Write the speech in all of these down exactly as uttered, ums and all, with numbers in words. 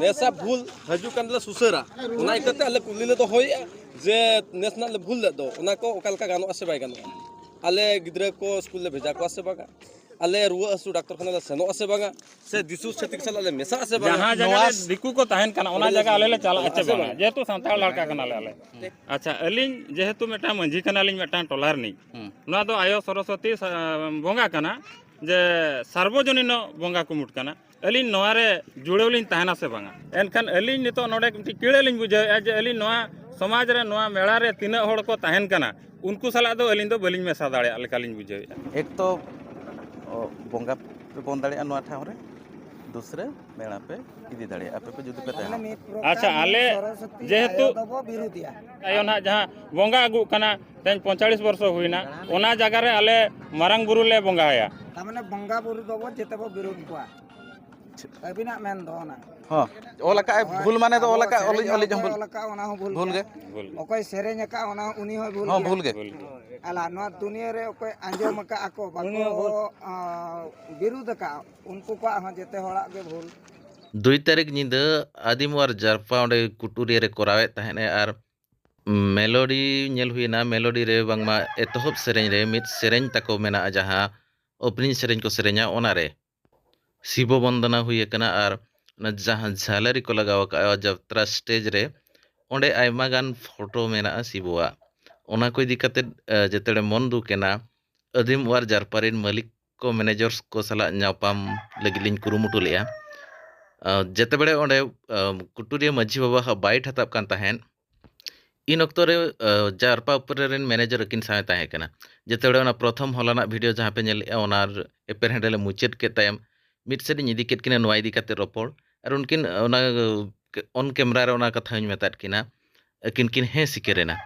ᱱᱮᱥᱟᱜ ᱵᱷᱩᱞ ᱦᱤᱡᱩᱜ ᱠᱟᱱ ᱞᱮ ᱥᱩᱥᱟᱹᱨᱟ᱾ ᱚᱱᱟ ᱤᱠᱟᱹᱛᱮ ᱟᱞᱮ ᱠᱩᱞᱤ ᱞᱮ ᱫᱚᱦᱚᱭᱮᱫᱼᱟ ᱡᱮ ᱱᱮᱥ ᱱᱟᱜ ᱞᱮ ᱵᱷᱩᱞ ᱞᱮᱫ ᱫᱚ, ᱚᱱᱟ ᱠᱚ ᱚᱠᱟ ᱞᱮᱠᱟ ᱜᱟᱱᱚᱜᱼᱟ ᱥᱮ ᱵᱟᱭ ᱜᱟᱱᱚᱜᱼᱟ? ᱟᱞᱮ ᱜᱤᱫᱽᱨᱟᱹ ᱠᱚ ᱥᱠᱩᱞ ᱞᱮ ᱵᱷᱮᱡᱟ ᱠᱚᱣᱟ ᱥᱮ ᱵᱟᱝᱟ? ᱟᱞᱮ ᱨᱩᱣᱟᱹ ᱦᱟᱹᱥᱩ ᱰᱟᱠᱛᱚᱨ ᱠᱷᱟᱱᱟ ᱞᱮ ᱥᱮᱱᱚᱜᱼᱟ ᱥᱮ ᱵᱟᱝᱟ? ᱥᱮ ᱫᱤᱥᱩ ᱪᱷᱟᱹᱛᱤᱠ ᱥᱟᱞᱟᱜ ᱞᱮ ᱢᱮᱥᱟᱜᱼᱟ ᱥᱮ ᱵᱟᱝᱟ? ᱡᱟᱦᱟᱸ ᱡᱟᱭᱜᱟ ᱨᱮ ᱫᱤᱠᱩ ᱠᱚ ᱛᱟᱦᱮᱱ ᱠᱟᱱᱟ, ᱚᱱᱟ ᱡᱟᱭᱜᱟ ᱟᱞᱮ ᱞᱮ ᱪᱟᱞᱟᱜᱼᱟ ᱥᱮ ᱵᱟᱝᱟ? ᱡᱮᱦᱮᱛᱩ ᱥᱟᱱᱛᱟᱲ ᱞᱟᱲᱠᱟ ᱠᱟᱱᱟᱞᱮ ᱟᱞᱮ᱾ ᱟᱪᱪᱷᱟ, ᱟᱹᱞᱤᱧ ᱡᱮᱦᱮᱛᱩ ᱢᱤᱫᱴᱟᱝ ᱢᱟᱹᱡᱷᱤ ᱠᱟᱱᱟᱞᱤᱧ ᱢᱤᱫᱴᱟᱝ ᱴᱚᱞᱟ ᱨᱤᱱᱤᱡ, ᱦᱩᱸ᱾ ᱱᱚᱣᱟ ᱫᱚ ᱟᱭᱳ ᱥᱚᱨᱚᱥᱚᱛᱤ ᱥᱟ-, ᱵᱚᱸᱜᱟ ᱠᱟᱱᱟ, ᱡᱮ ᱥᱟᱨᱵᱚᱡᱚᱱᱤᱱᱚ ᱵᱚᱸᱜᱟ ᱠᱩᱢᱩᱴ ᱠᱟᱱᱟ᱾ ᱟᱹᱞᱤᱧ ᱱᱚᱣᱟ ᱨᱮ ᱡᱩᱲᱟᱹᱣ ᱞᱤᱧ ᱛᱟᱦᱮᱱᱟ ᱥᱮ ᱵᱟᱝᱟ? ᱮᱱᱠᱷᱟᱱ ᱟᱹᱞᱤᱧ ᱱᱤᱛᱚᱜ ᱱᱚᱰᱮ ᱢᱤᱫᱴᱤᱡ ᱠᱤᱲᱟᱹ ᱞᱤᱧ ᱵᱩᱡᱷᱟᱹᱣᱮᱫᱼᱟ ᱡᱮ ᱟᱹᱞᱤᱧ ᱱᱚᱣᱟ ᱥᱚᱢᱟᱡᱽ ᱨᱮ, ᱱᱚᱣᱟ ᱢᱮᱞᱟ ᱨᱮ ᱛᱤᱱᱟᱹᱜ ᱦᱚᱲ ᱠᱚ ᱛᱟᱦᱮᱱ ᱠᱟᱱᱟ, ᱩᱱᱠᱩ ᱥᱟᱞᱟᱜ ᱫᱚ ᱟᱹᱞᱤᱧ ᱫᱚ ᱵᱟᱹᱞᱤᱧ ᱢᱮᱥᱟ ᱫᱟᱲᱮᱭᱟᱜ ᱞᱮᱠᱟᱞᱤᱧ ᱵᱩᱡᱷᱟᱹᱣᱮᱫᱼᱟ᱾ ᱮᱠ ᱛᱚ, ᱚ, ᱵᱚᱸᱜᱟ ᱯᱮ ᱵᱚᱱ ᱫᱟᱲᱮᱭᱟᱜᱼᱟ ᱱᱚᱣᱟ ᱴᱷᱟᱶ ᱨᱮ, ᱫᱩᱥᱨᱟᱹ ᱢᱮᱞᱟ ᱯᱮ ᱤᱫᱤ ᱫᱟᱲᱮᱭᱟᱜᱼᱟ, ᱟᱯᱮ ᱯᱮ ᱡᱩᱫᱤ ᱯᱮ ᱛᱟᱦᱮᱱᱟ᱾ ᱟᱪᱪᱷᱟ, ᱟᱞᱮ ᱥᱚᱨᱚᱥᱚᱛᱤ ᱡᱮᱦᱮᱛᱩ ᱟᱭᱳ ᱫᱚᱵᱚ ᱵᱤᱨᱩᱫᱷᱮᱭᱟ᱾ ᱟᱭᱳ ᱱᱟᱦᱟᱜ ᱡᱟᱦᱟᱸ ᱵᱚᱸᱜᱟ ᱟᱹᱜᱩᱜ ᱠᱟᱱᱟ, ᱛᱮᱦᱮᱧ ᱯᱚᱸᱭᱛᱟᱞᱤᱥ ᱵᱚᱨᱥᱚ ᱦᱩᱭᱱᱟ, ᱚᱱᱟ ᱡᱟᱭᱜᱟ ᱨᱮ ᱟᱞᱮ ᱢᱟᱨᱟᱝ ᱵᱩᱨᱩ ᱞᱮ ᱵᱚᱸᱜᱟᱭᱟ᱾ ᱛᱟᱨᱢᱟᱱᱮ ᱵᱚᱸᱜᱟ ᱵᱩᱨᱩ ᱫᱚᱵᱚ ᱡᱮᱛᱮ ᱵᱚ ᱵᱤᱨᱩᱫᱷ ᱠᱚᱣᱟ᱾ ᱟᱹᱵᱤᱱᱟᱜ ᱢᱮᱱ ᱫᱚ ᱚᱱᱟ᱾ ᱦᱚᱸ, ᱚᱞ ᱟᱠᱟᱫ ᱟᱭ, ᱦᱳᱭ, ᱵᱷᱩᱞ ᱢᱟᱱᱮ ᱫᱚ ᱚᱞ ᱟᱵᱚ ᱟᱠᱟᱫ, ᱥᱮᱨᱮᱧ ᱚᱞᱤᱧ, ᱚᱞᱤᱧ ᱦᱚᱸ ᱚᱠᱚᱭ ᱵᱷᱩᱞ᱾ ᱚᱞ ᱟᱠᱟᱫ, ᱚᱱᱟ ᱦᱚᱸ ᱵᱷᱩᱞ ᱵᱷᱩᱞ ᱜᱮᱭᱟ᱾ ᱜᱮ᱾ ᱵᱷᱩᱞ ᱜᱮ᱾ ᱚᱠᱚᱭ ᱥᱮᱨᱮᱧ ᱟᱠᱟᱫ, ᱚᱱᱟ ᱦᱚᱸ, ᱩᱱᱤ ᱦᱚᱸᱭ ᱵᱷᱩᱞ ᱦᱚᱸ ᱜᱮᱭᱟ᱾ ᱵᱷᱩᱞ ᱜᱮ᱾ ᱟᱞᱟ ᱱᱚᱣᱟ ᱫᱩᱱᱤᱭᱟᱹ ᱨᱮ ᱚᱠᱚᱭ ᱟᱸᱡᱚᱢ ᱟᱠᱟᱫ ᱟᱠᱚ, ᱵᱟᱠᱚ, ᱩᱱᱤ ᱦᱚᱸ ᱵᱷᱩᱞ᱾ ᱟᱸ, ᱵᱤᱨᱩᱫᱷ ᱟᱠᱟᱫ, ᱩᱱᱠᱩ ᱠᱚᱣᱟᱜ ᱦᱚᱸ ᱡᱮᱛᱮ ᱦᱚᱲᱟᱜ ᱜᱮ ᱵᱷᱩᱞ᱾ ᱫᱩᱭ ᱛᱟᱹᱨᱤᱠᱷ ᱧᱤᱫᱟᱹ ᱟᱹᱫᱤᱢ ᱟᱨ ᱡᱟᱨᱯᱟ ᱚᱸᱰᱮ ᱠᱩᱴᱩᱨᱤᱭᱟᱹ ᱨᱮ ᱠᱚᱨᱟᱣᱮᱫ ᱛᱟᱦᱮᱸᱫ ᱮ, ᱟᱨ ᱢᱮᱞᱳᱰᱤ ᱧᱮᱞ ᱦᱩᱭᱮᱱᱟ, ᱢᱮᱞᱳᱰᱤ ᱨᱮ ᱵᱟᱝᱢᱟ ᱮᱛᱚᱦᱚᱵ ᱥᱮᱨᱮᱧ ᱨᱮ ᱢᱤᱫ ᱥᱮᱨᱮᱧ ᱛᱟᱠᱚ ᱢᱮᱱᱟᱜᱼᱟ, ᱡᱟᱦᱟᱸ opening ᱥᱮᱨᱮᱧ ᱠᱚ ᱥᱮᱨᱮᱧᱟ, ᱚᱱᱟᱨᱮ ᱥᱤᱵᱚ ᱵᱚᱱᱫᱚᱱᱟ ᱦᱩᱭ ᱟᱠᱟᱱᱟ᱾ ᱟᱨ ᱚᱱᱟ ᱡᱟᱦᱟᱸ ᱡᱷᱟᱹᱞᱟᱹᱨᱤ ᱠᱚ ᱞᱟᱜᱟᱣ ᱟᱠᱟᱫᱼᱟ ᱡᱟᱛᱨᱟ stage ᱨᱮ, ᱚᱸᱰᱮ ᱟᱭᱢᱟ ᱜᱟᱱ ᱯᱷᱳᱴᱳ ᱢᱮᱱᱟᱜᱼᱟ ᱥᱤᱵᱚᱣᱟᱜ᱾ ᱚᱱᱟ ᱠᱚ ᱤᱫᱤ ᱠᱟᱛᱮᱫ, ᱮ, ᱡᱮᱛᱮ ᱦᱚᱲᱮ ᱢᱚᱱ ᱫᱩᱠ ᱮᱱᱟ᱾ ᱟᱹᱫᱤᱢ ᱚᱣᱟᱨ ᱡᱟᱨᱯᱟ ᱨᱮᱱ ᱢᱟᱹᱞᱤᱠ ᱠᱚ, managers ᱠᱚ ᱥᱟᱞᱟᱜ ᱧᱟᱯᱟᱢ ᱞᱟᱹᱜᱤᱫ ᱞᱤᱧ ᱠᱩᱨᱩᱢᱩᱴᱩ ᱞᱮᱫᱼᱟ᱾ ᱟᱨ ᱡᱮᱛᱮ ᱵᱮᱲᱮ ᱚᱸᱰᱮ, ᱮ, ᱠᱩᱴᱩᱨᱤᱭᱟᱹ ᱢᱟᱹᱡᱷᱤ ᱵᱟᱵᱟ ᱦᱟᱜ ᱵᱟᱭᱤᱴ ᱦᱟᱛᱟᱣ ᱠᱟᱱ ᱛᱟᱦᱮᱸᱫ, ᱤᱱ ᱚᱠᱛᱚ ᱨᱮ, ᱟᱸ, ᱡᱟᱨᱯᱟ ᱩᱯᱨᱟᱹ ᱨᱮᱱ manager ᱟᱹᱠᱤᱱ ᱥᱟᱶ ᱮ ᱛᱟᱦᱮᱸ ᱠᱟᱱᱟ᱾ ᱡᱮᱛᱮ ᱦᱚᱲ ᱚᱱᱟ ᱯᱨᱚᱛᱷᱚᱢ ᱦᱚᱞᱟᱱᱟᱜ video ᱡᱟᱦᱟᱸ ᱯᱮ ᱧᱮᱞᱮᱫᱼᱟ, ᱚᱱᱟ ᱮᱯᱮᱨᱦᱮᱸᱰᱮ ᱞᱮ ᱢᱩᱪᱟᱹᱫ ᱠᱮᱫ ᱛᱟᱭᱚᱢ, ᱢᱤᱫ ᱥᱮᱫ ᱤᱧ ᱤᱫᱤ ᱠᱮᱫ ᱠᱤᱱᱟ ᱱᱚᱣᱟ ᱤᱫᱤ ᱠᱟᱛᱮ ᱨᱚᱯᱚᱲ, ᱟᱨ ᱩᱱᱠᱤᱱ ᱚᱱᱟ, on camera ᱨᱮ ᱚᱱᱟ ᱠᱟᱛᱷᱟ ᱦᱚᱧ ᱢᱮᱛᱟᱫ ᱠᱤᱱᱟ, ᱟᱹᱠᱤᱱ ᱠᱤᱱ ᱦᱮᱸ ᱥᱤᱠᱟᱹᱨ ᱮᱱᱟ᱾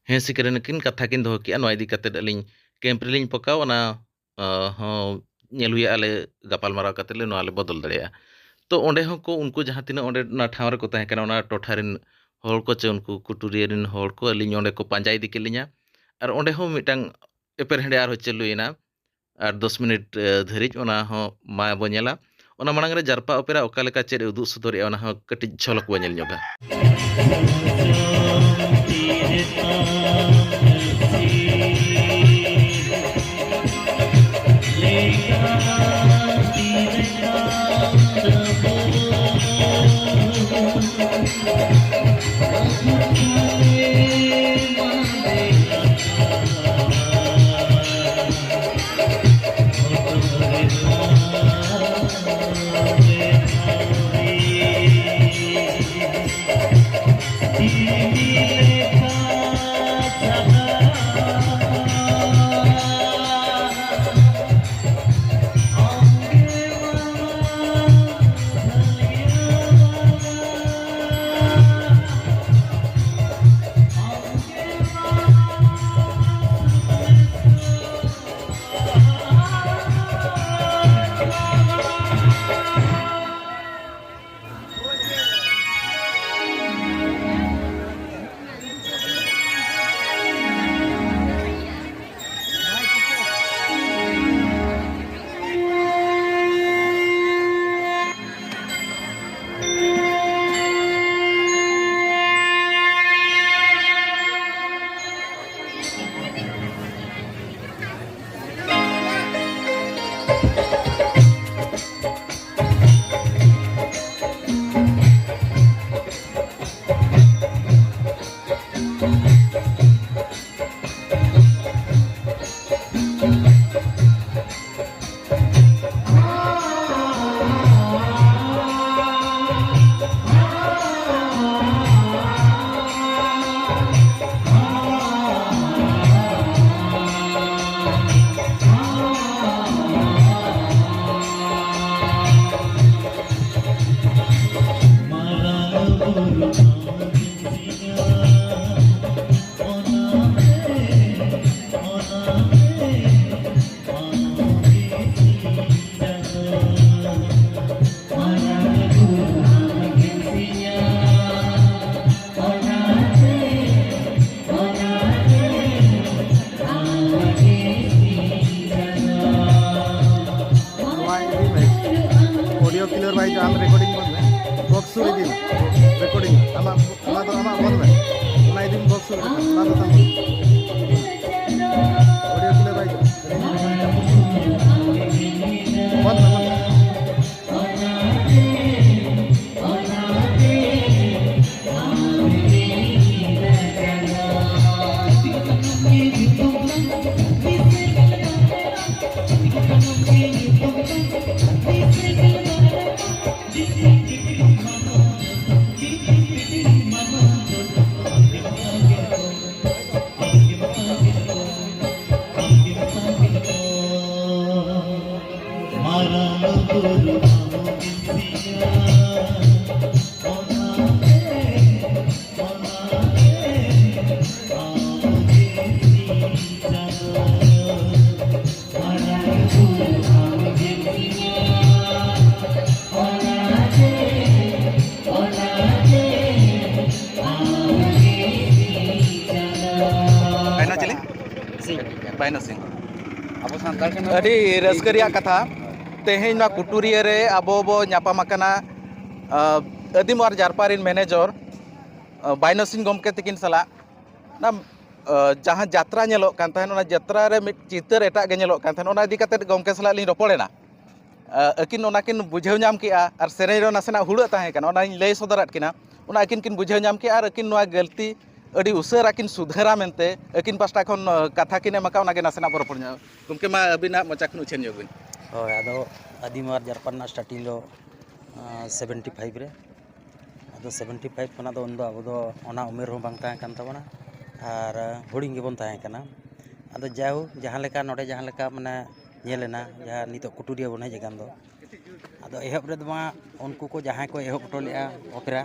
ᱦᱮᱸ ᱥᱤᱠᱟᱹᱨ ᱮᱱᱟ ᱠᱤᱱ, ᱠᱟᱛᱷᱟ ᱠᱤᱱ ᱫᱚᱦᱚ ᱠᱮᱜᱼᱟ, ᱱᱚᱣᱟ ᱤᱫᱤ ᱠᱟᱛᱮ ᱟᱹᱞᱤᱧ camp ᱨᱮᱞᱤᱧ ᱯᱚᱠᱟᱣ ᱚᱱᱟ ᱟ, ᱦᱚᱸ ᱧᱮᱞ ᱦᱩᱭᱩᱜᱼᱟ, ᱟᱞᱮ ᱜᱟᱯᱟᱞᱢᱟᱨᱟᱣ ᱠᱟᱛᱮ ᱞᱮ ᱱᱚᱣᱟ ᱞᱮ ᱵᱚᱫᱚᱞ ᱫᱟᱲᱮᱭᱟᱜᱼᱟ᱾ ᱛᱚ ᱚᱸᱰᱮ ᱦᱚᱸ ᱠᱚ, ᱩᱱᱠᱩ ᱡᱟᱦᱟᱸ ᱛᱤᱱᱟᱹᱜ ᱚᱸᱰᱮ ᱚᱱᱟ ᱴᱷᱟᱶ ᱨᱮᱠᱚ ᱛᱟᱦᱮᱸ ᱠᱟᱱᱟ, ᱚᱱᱟ ᱴᱚᱴᱷᱟ ᱨᱮᱱ ᱦᱚᱲ ᱠᱚ ᱪᱮ ᱩᱱᱠᱩ ᱠᱩᱴᱩᱨᱤᱭᱟᱹ ᱨᱮᱱ ᱦᱚᱲ ᱠᱚ ᱟᱹᱞᱤᱧ ᱚᱸᱰᱮ ᱠᱚ ᱯᱟᱸᱡᱟ ᱤᱫᱤ ᱠᱮᱫ ᱞᱤᱧᱟ᱾ ᱟᱨ ᱚᱸᱰᱮ ᱦᱚᱸ ᱢᱤᱫᱴᱟᱝ ᱮᱯᱮᱨᱦᱮᱸᱰᱮ ᱟᱨᱦᱚᱸ ᱪᱟᱹᱞᱩᱭᱮᱱᱟ᱾ ᱟᱨ ᱫᱚᱥ ᱢᱤᱱᱤᱴ, ᱮ, ᱫᱷᱟᱹᱨᱤᱡ ᱚᱱᱟ ᱦᱚᱸ ᱢᱟ ᱵᱚ ᱧᱮᱞᱟ᱾ ᱚᱱᱟ ᱢᱟᱲᱟᱝ ᱨᱮ ᱡᱟᱨᱯᱟ ᱚᱯᱮᱨᱟ ᱚᱠᱟ ᱞᱮᱠᱟ ᱪᱮᱫ ᱮ ᱩᱫᱩᱜ ᱥᱚᱫᱚᱨᱮᱜᱼᱟ, ᱚᱱᱟ ᱦᱚᱸ ᱠᱟᱹᱴᱤᱡ ᱡᱷᱚᱞᱚᱠ ᱵᱚᱱ ᱧᱮᱞ ᱧᱚᱜᱟ᱾ ᱥᱩᱨ ᱤᱫᱤ ᱢᱮ᱾ ᱨᱮᱠᱚᱨᱰᱤᱝ ᱟᱢᱟᱜ, ᱚᱱᱟ ᱫᱚ ᱟᱢᱟᱜ ᱵᱚᱱᱫ ᱢᱮ᱾ ᱚᱱᱟ ᱤᱫᱤ ᱢᱮ, ᱵᱚᱠᱥ ᱥᱩᱨ ᱨᱮ᱾ ᱚᱱᱟ ᱫᱚ ᱛᱟᱢ᱾ ᱚᱰᱤᱭᱳ ᱠᱞᱤᱭᱟᱨ ᱵᱟᱭ ᱦᱤᱡᱩᱜᱼᱟ᱾ ᱵᱚᱱᱫ ᱢᱮ, ᱵᱚᱱᱫ ᱢᱮ᱾ ᱵᱟᱭᱱᱟ ᱪᱤᱞᱤ? ᱥᱤᱝ᱾ ᱵᱟᱭᱱᱟ ᱥᱤᱝ᱾ ᱟᱵᱚ ᱥᱟᱱᱛᱟᱲ ᱠᱟᱱᱟ᱾ ᱟᱹᱰᱤ ᱨᱟᱹᱥᱠᱟᱹ ᱨᱮᱭᱟᱜ ᱠᱟᱛᱷᱟ, ᱛᱮᱦᱮᱧ ᱱᱚᱣᱟ ᱠᱩᱴᱩᱨᱤᱭᱟᱹ ᱨᱮ ᱟᱵᱚ ᱵᱚ ᱧᱟᱯᱟᱢ ᱟᱠᱟᱱᱟ, ᱟᱹᱫᱤᱢ ᱟᱨ ᱡᱟᱨᱯᱟ ᱨᱮᱱ ᱢᱮᱱᱮᱡᱚᱨ, ᱵᱟᱭᱱᱟ ᱥᱤᱝ ᱜᱚᱢᱠᱮ ᱛᱤᱠᱤᱱ ᱥᱟᱞᱟᱜ᱾ ᱚᱱᱟ, ᱡᱟᱦᱟᱸ ᱡᱟᱛᱨᱟ ᱧᱮᱞᱚᱜ ᱠᱟᱱ ᱛᱟᱦᱮᱸᱱ, ᱚᱱᱟ ᱡᱟᱛᱨᱟ ᱨᱮ ᱢᱤᱫ ᱪᱤᱛᱟᱹᱨ ᱮᱴᱟᱜ ᱜᱮ ᱧᱮᱞᱚᱜ ᱠᱟᱱ ᱛᱟᱦᱮᱸᱱ, ᱚᱱᱟ ᱤᱫᱤ ᱠᱟᱛᱮ ᱜᱚᱢᱠᱮ ᱥᱟᱞᱟᱜ ᱞᱤᱧ ᱨᱚᱯᱚᱲᱮᱱᱟ᱾ ᱟᱹᱠᱤᱱ ᱚᱱᱟ ᱠᱤᱱ ᱵᱩᱡᱷᱟᱹᱣ ᱧᱟᱢ ᱠᱮᱜᱼᱟ, ᱟᱨ ᱥᱮᱨᱮᱧ ᱨᱮ ᱱᱟᱥᱮᱱᱟᱜ ᱦᱩᱲᱟᱹᱜ ᱛᱟᱦᱮᱸ ᱠᱟᱱᱟ, ᱚᱱᱟᱧ ᱞᱟᱹᱭ ᱥᱚᱫᱚᱨᱟᱫ ᱠᱤᱱᱟ᱾ ᱚᱱᱟ ᱟᱹᱠᱤᱱ ᱠᱤᱱ ᱵᱩᱡᱷᱟᱹᱣ ᱧᱟᱢ ᱠᱮᱜᱼᱟ, ᱟᱨ ᱟᱹᱠᱤᱱ ᱱᱚᱣᱟ ᱜᱟᱹᱞᱛᱤ ᱟᱹᱰᱤ ᱩᱥᱟᱹᱨᱟ ᱠᱤᱱ ᱥᱩᱫᱷᱟᱹᱨᱟ ᱢᱮᱱᱛᱮ ᱟᱹᱠᱤᱱ ᱯᱟᱥᱴᱟ ᱠᱷᱚᱱ, ᱠᱟᱛᱷᱟ ᱠᱤᱱ ᱮᱢ ᱟᱠᱟᱫ, ᱚᱱᱟ ᱜᱮ ᱱᱟᱥᱮᱱᱟᱜ ᱵᱚ ᱨᱚᱯᱚᱲ ᱧᱚᱜ᱾ ᱜᱚᱢᱠᱮ, ᱢᱟ ᱟᱹᱵᱤᱱᱟᱜ ᱢᱚᱪᱟ ᱠᱷᱚᱱ ᱩᱪᱷᱟᱹᱱ ᱧᱚᱜ ᱵᱤᱱ᱾ ᱦᱳᱭ, ᱟᱫᱚ ᱟᱹᱫᱤᱢ ᱟᱨ ᱡᱟᱨᱯᱟ ᱨᱮᱱᱟᱜ starting ᱫᱚ, ᱟᱸ, seventy five ᱨᱮ᱾ ᱟᱫᱚ seventy five ᱠᱷᱚᱱᱟᱜ ᱫᱚ ᱩᱱᱫᱚ ᱟᱵᱚ ᱫᱚ ᱚᱱᱟ ᱩᱢᱮᱨ ᱦᱚᱸ ᱵᱟᱝ ᱛᱟᱦᱮᱸ ᱠᱟᱱ ᱛᱟᱵᱚᱱᱟ, ᱟᱨ ᱦᱩᱰᱤᱧ ᱜᱮᱵᱚᱱ ᱛᱟᱦᱮᱸ ᱠᱟᱱᱟ᱾ ᱟᱫᱚ ᱡᱟᱭᱦᱳᱠ, ᱡᱟᱦᱟᱸ ᱞᱮᱠᱟ ᱱᱚᱰᱮ ᱡᱟᱦᱟᱸ ᱞᱮᱠᱟ ᱢᱟᱱᱮ ᱧᱮᱞ ᱮᱱᱟ, ᱡᱟᱦᱟᱸ ᱱᱤᱛᱚᱜ ᱠᱩᱴᱩᱨᱤᱭᱟᱹ ᱵᱚᱱ ᱦᱮᱡ ᱟᱠᱟᱱ ᱫᱚ, ᱟᱫᱚ ᱮᱦᱚᱵ ᱨᱮᱫᱚ ᱢᱟ ᱩᱱᱠᱩ ᱠᱚ ᱡᱟᱦᱟᱸᱭ ᱠᱚ ᱮᱦᱚᱵ ᱦᱚᱴᱚ ᱞᱮᱫᱼᱟ ᱚᱯᱮᱨᱟ,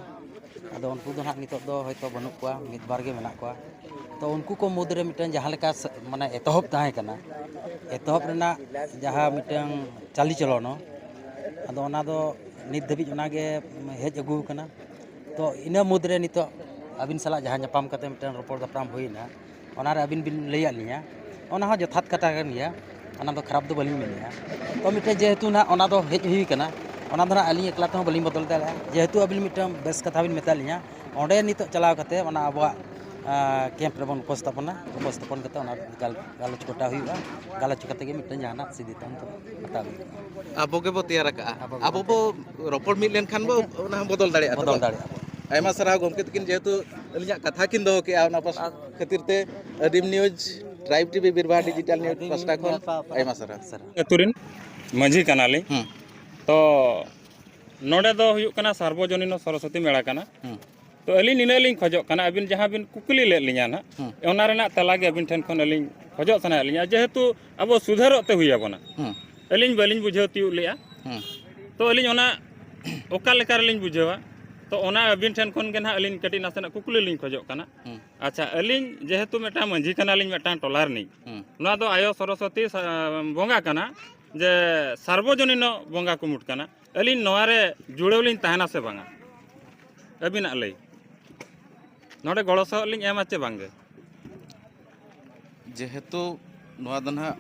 ᱟᱫᱚ ᱩᱱᱠᱩ ᱫᱚ ᱱᱟᱦᱟᱜ ᱱᱤᱛᱚᱜ ᱫᱚ ᱦᱚᱭᱛᱳ ᱵᱟᱹᱱᱩᱜ ᱠᱚᱣᱟ, ᱢᱤᱫ ᱵᱟᱨ ᱜᱮ ᱢᱮᱱᱟᱜ ᱠᱚᱣᱟ᱾ ᱛᱚ ᱩᱱᱠᱩ ᱠᱚ ᱢᱩᱫᱽᱨᱮ ᱢᱤᱫᱴᱮᱱ ᱡᱟᱦᱟᱸ ᱞᱮᱠᱟ ᱥᱮ-, ᱢᱟᱱᱮ ᱮᱛᱚᱦᱚᱵ ᱛᱟᱦᱮᱸ ᱠᱟᱱᱟ, ᱮᱛᱚᱦᱚᱵ ᱨᱮᱱᱟᱜ ᱡᱟᱦᱟᱸ ᱢᱤᱫᱴᱟᱝ ᱪᱟᱞᱤᱪᱚᱞᱚᱱ, ᱟᱫᱚ ᱚᱱᱟ ᱫᱚ ᱱᱤᱛ ᱫᱷᱟᱹᱵᱤᱡ ᱚᱱᱟ ᱜᱮ ᱦᱮᱡ ᱟᱹᱜᱩ ᱟᱠᱟᱱᱟ᱾ ᱛᱚ ᱤᱱᱟᱹ ᱢᱩᱫᱽᱨᱮ ᱱᱤᱛᱚᱜ ᱟᱹᱵᱤᱱ ᱥᱟᱞᱟᱜ ᱡᱟᱦᱟᱸ ᱧᱟᱯᱟᱢ ᱠᱟᱛᱮ ᱢᱤᱫᱴᱟᱝ ᱨᱚᱯᱚᱲ ᱫᱟᱯᱨᱟᱢ ᱦᱩᱭᱱᱟ, ᱚᱱᱟᱨᱮ ᱟᱹᱵᱤᱱ ᱵᱤᱱ ᱞᱟᱹᱭᱟᱫ ᱞᱤᱧᱟ, ᱚᱱᱟ ᱦᱚᱸ ᱡᱚᱛᱷᱟᱛ ᱠᱟᱛᱷᱟ ᱠᱟᱱ ᱜᱮᱭᱟ, ᱚᱱᱟ ᱫᱚ ᱠᱷᱟᱨᱟᱯ ᱫᱚ ᱵᱟᱹᱞᱤᱧ ᱢᱮᱱᱮᱫᱼᱟ᱾ ᱛᱚ ᱢᱤᱫᱴᱮᱱ ᱡᱮᱦᱮᱛᱩ ᱱᱟᱦᱟᱜ ᱚᱱᱟ ᱫᱚ ᱦᱮᱡ ᱦᱩᱭ ᱠᱟᱱᱟ, ᱚᱱᱟ ᱫᱚ ᱱᱟᱜ ᱟᱹᱞᱤᱧ ᱮᱠᱞᱟ ᱛᱮᱦᱚᱸ ᱵᱟᱹᱞᱤᱧ ᱵᱚᱫᱚᱞ ᱫᱟᱲᱮᱭᱟᱜᱼᱟ, ᱡᱮᱦᱮᱛᱩ ᱟᱹᱵᱤᱱ ᱢᱤᱫᱴᱟᱝ ᱵᱮᱥ ᱠᱟᱛᱷᱟ ᱵᱤᱱ ᱢᱮᱛᱟᱫ ᱞᱤᱧᱟ᱾ ᱚᱸᱰᱮ ᱱᱤᱛᱚᱜ ᱪᱟᱞᱟᱣ ᱠᱟᱛᱮ ᱚᱱᱟ ᱟᱵᱚᱣᱟᱜ ᱠᱮᱢᱯ ᱨᱮᱵᱚᱱ ᱩᱯᱚᱥᱛᱷᱟᱯᱚᱱᱟ, ᱩᱯᱚᱥᱛᱷᱟᱯᱚᱱ ᱠᱟᱛᱮ ᱚᱱᱟ ᱜᱟᱞ- ᱜᱟᱞᱚᱪ ᱜᱚᱴᱟ ᱦᱩᱭᱩᱜᱼᱟ᱾ ᱜᱟᱞᱚᱪ ᱠᱟᱛᱮ ᱜᱮ ᱢᱤᱫᱴᱟᱝ ᱡᱟᱦᱟᱱᱟᱜ ᱥᱤᱫᱽᱫᱷᱟᱱᱛᱚ ᱦᱟᱛᱟᱣ ᱦᱩᱭᱩᱜᱼᱟ᱾ ᱟᱵᱚ ᱜᱮᱵᱚ ᱛᱮᱭᱟᱨ ᱟᱠᱟᱜᱼᱟ᱾ ᱟᱵᱚ ᱟᱵᱚ ᱵᱚ ᱨᱚᱯᱚᱲ ᱢᱤᱫ ᱞᱮᱱᱠᱷᱟᱱ ᱵᱚ ᱚᱱᱟ ᱦᱚᱸ ᱵᱚᱫᱚᱞ ᱫᱟᱲᱮᱭᱟᱜᱼᱟ᱾ ᱵᱚᱫᱚᱞ ᱫᱟᱲᱮᱭᱟᱜᱼᱟ ᱵᱚ᱾ ᱟᱭᱢᱟ ᱥᱟᱨᱦᱟᱣ ᱜᱚᱢᱠᱮ ᱛᱟᱹᱠᱤᱱ, ᱡᱮᱦᱮᱛᱩ ᱟᱹᱞᱤᱧᱟᱜ ᱠᱟᱛᱷᱟ ᱠᱤᱱ ᱫᱚᱦᱚ ᱠᱮᱜᱼᱟ, ᱚᱱᱟ ᱯᱟᱥ- ᱠᱷᱟᱹᱛᱤᱨ ᱛᱮ ᱟᱹᱫᱤᱢ ᱱᱤᱭᱩᱡᱽ, ᱴᱨᱟᱭᱤᱵᱽ ᱴᱤᱵᱷᱤ, ᱵᱤᱨᱵᱟᱦᱟ ᱰᱤᱡᱤᱴᱟᱞ ᱱᱤᱭᱩᱡᱽ ᱯᱟᱥᱴᱟ ᱠᱷᱚᱱ ᱟᱭᱢᱟ ᱥᱟᱨᱦᱟᱣ᱾ ᱟᱹᱛᱩ ᱨᱮᱱ ᱢᱟᱹᱡᱷᱤ ᱠᱟᱱᱟᱞᱤᱧ᱾ ᱦᱩᱸ᱾ ᱛᱚ ᱱᱚᱰᱮ ᱫᱚ ᱦᱩᱭᱩᱜ ᱠᱟᱱᱟ ᱥᱟᱨᱵᱚᱡᱚᱱᱤᱱ ᱥᱚᱨᱚᱥᱚᱛᱤ ᱢᱮᱲᱟ ᱠᱟᱱᱟ᱾ ᱦᱩᱸ᱾ ᱛᱚ ᱟᱹᱞᱤᱧ ᱱᱤᱱᱟᱹᱜ ᱞᱤᱧ ᱠᱷᱚᱡᱚᱜ ᱠᱟᱱᱟ, ᱟᱹᱵᱤᱱ ᱡᱟᱦᱟᱸ ᱵᱤᱱ ᱠᱩᱠᱞᱤ ᱞᱮᱫ ᱞᱤᱧᱟ ᱱᱟᱦᱟᱜ, ᱦᱩᱸ᱾ ᱚᱱᱟ ᱨᱮᱱᱟᱜ ᱛᱮᱞᱟ ᱜᱮ ᱟᱹᱵᱤᱱ ᱴᱷᱮᱱ ᱠᱷᱚᱱ ᱟᱹᱞᱤᱧ ᱠᱷᱚᱡᱚᱜ ᱥᱟᱱᱟᱭᱮᱫ ᱞᱤᱧᱟ, ᱡᱮᱦᱮᱛᱩ ᱟᱵᱚ ᱥᱩᱫᱷᱟᱹᱨᱚᱜ ᱛᱮ ᱦᱩᱭ ᱟᱵᱚᱱᱟ᱾ ᱦᱩᱸ᱾ ᱟᱹᱞᱤᱧ ᱵᱟᱹᱞᱤᱧ ᱵᱩᱡᱷᱟᱹᱣ ᱛᱤᱭᱳᱜ ᱞᱮᱜᱼᱟ᱾ ᱦᱩᱸ᱾ ᱛᱚ ᱟᱹᱞᱤᱧ ᱚᱱᱟ ᱚᱠᱟ ᱞᱮᱠᱟ ᱨᱮᱞᱤᱧ ᱵᱩᱡᱷᱟᱹᱣᱟ, ᱛᱚ ᱚᱱᱟ ᱟᱹᱵᱤᱱ ᱴᱷᱮᱱ ᱠᱷᱚᱱ ᱜᱮ ᱱᱟᱦᱟᱜ ᱟᱹᱞᱤᱧ ᱠᱟᱹᱴᱤᱡ ᱱᱟᱥᱮᱱᱟᱜ ᱠᱩᱠᱞᱤ ᱞᱤᱧ ᱠᱷᱚᱡᱚᱜ ᱠᱟᱱᱟ᱾ ᱦᱩᱸ᱾ ᱟᱪᱪᱷᱟ, ᱟᱹᱞᱤᱧ ᱡᱮᱦᱮᱛᱩ ᱢᱤᱫᱴᱟᱝ ᱢᱟᱹᱡᱷᱤ ᱠᱟᱱᱟᱞᱤᱧ ᱢᱤᱫᱴᱟᱝ ᱴᱚᱞᱟ ᱨᱤᱱᱤᱡ, ᱦᱩᱸ᱾ ᱱᱚᱣᱟ ᱫᱚ ᱟᱭᱳ ᱥᱚᱨᱚᱥᱚᱛᱤ ᱥᱟ- ᱵᱚᱸᱜᱟ ᱠᱟᱱᱟ, ᱡᱮ ᱥᱟᱨᱵᱚᱡᱚᱱᱤᱱᱚ ᱵᱚᱸᱜᱟ ᱠᱩᱢᱩᱴ ᱠᱟᱱᱟ᱾ ᱟᱹᱞᱤᱧ ᱱᱚᱣᱟ ᱨᱮ ᱡᱩᱲᱟᱹᱣ ᱞᱤᱧ ᱛᱟᱦᱮᱱᱟ ᱥᱮ ᱵᱟᱝᱟ? ᱟᱹᱵᱤᱱᱟᱜ ᱞᱟᱹᱭ, ᱱᱚᱰᱮ ᱜᱚᱲᱚ ᱥᱚᱦᱚᱫ ᱞᱤᱧ ᱮᱢᱟ ᱪᱮ ᱵᱟᱝᱜᱮ? ᱡᱮᱦᱮᱛᱩ ᱱᱚᱣᱟ ᱫᱚ ᱱᱟᱦᱟᱜ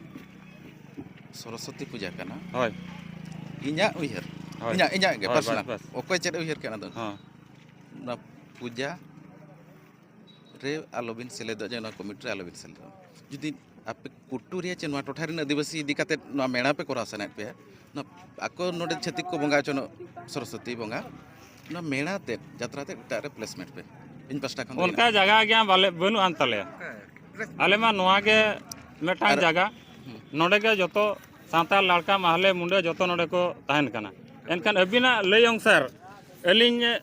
ᱥᱚᱨᱚᱥᱚᱛᱤ ᱯᱩᱡᱟ ᱠᱟᱱᱟ, ᱦᱳᱭ᱾ ᱤᱧᱟᱹᱜ ᱩᱭᱦᱟᱹᱨ, ᱦᱳᱭ᱾ ᱤᱧᱟᱹᱜ ᱤᱧᱟᱹᱜ ᱜᱮ ᱦᱳᱭ, ᱯᱟᱨᱥᱚᱱᱟᱞ, ᱵᱟᱥ, ᱵᱟᱥ᱾ ᱚᱠᱚᱭ ᱪᱮᱫ ᱮ ᱩᱭᱦᱟᱹᱨ ᱠᱟᱱᱟ ᱫᱚ, ᱦᱚᱸ᱾ ᱚᱱᱟ ᱯᱩᱡᱟ ᱨᱮ ᱟᱞᱚᱵᱤᱱ ᱥᱮᱞᱮᱫᱚᱜ, ᱡᱮ ᱱᱚᱣᱟ ᱠᱚᱢᱤᱴᱤ ᱨᱮ ᱟᱞᱚᱵᱤᱱ ᱥᱮᱞᱮᱫᱚᱜ᱾ ᱡᱩᱫᱤ ᱟᱯᱮ ᱠᱩᱴᱴᱩ ᱨᱮᱭᱟᱜ ᱪᱮ ᱱᱚᱣᱟ ᱴᱚᱴᱷᱟ ᱨᱮᱱ ᱟᱹᱫᱤᱵᱟᱹᱥᱤ ᱤᱫᱤ ᱠᱟᱛᱮ ᱱᱚᱣᱟ ᱢᱮᱲᱟ ᱯᱮ ᱠᱚᱨᱟᱣ ᱥᱟᱱᱟᱭᱮᱫ ᱯᱮᱭᱟ, ᱱᱚᱣᱟ ᱟᱠᱚ ᱱᱚᱰᱮ ᱪᱷᱟᱹᱛᱤᱠ ᱠᱚ ᱵᱚᱸᱜᱟ ᱦᱚᱪᱚᱱᱚᱜ ᱥᱚᱨᱚᱥᱚᱛᱤ ᱵᱚᱸᱜᱟ, ᱚᱱᱟ ᱢᱮᱲᱟ ᱛᱮᱫ, ᱡᱟᱛᱨᱟ ᱛᱮᱫ ᱮᱴᱟᱜ ᱨᱮ ᱯᱞᱮᱥᱢᱮᱱᱴ ᱯᱮ᱾ ᱤᱧ ᱯᱟᱥᱴᱟ ᱠᱷᱚᱱ ᱫᱚ ᱚᱱᱠᱟ ᱤᱱᱟᱹᱜ᱾ ᱡᱟᱭᱜᱟ ᱜᱮ ᱵᱟᱞᱮ ᱵᱟᱹᱱᱩᱜ ᱟᱱ ᱛᱟᱞᱮᱭᱟ᱾ ᱟᱞᱮ ᱢᱟ ᱱᱚᱣᱟ ᱜᱮ ᱢᱤᱫᱴᱟᱝ ᱟᱨ- ᱡᱟᱭᱜᱟ, ᱦᱩᱸ᱾ ᱱᱚᱰᱮ ᱜᱮ ᱡᱚᱛᱚ ᱥᱟᱱᱛᱟᱲ ᱞᱟᱲᱠᱟ, ᱢᱟᱦᱞᱮ, ᱢᱩᱸᱰᱟᱹ ᱡᱚᱛᱚ ᱱᱚᱰᱮ ᱠᱚ ᱛᱟᱦᱮᱱ ᱠᱟᱱᱟ᱾ ᱮᱱᱠᱷᱟᱱ ᱟᱹᱵᱤᱱᱟᱜ ᱞᱟᱹᱭ ᱚᱱᱩᱥᱟᱨ ᱟᱹᱞᱤᱧ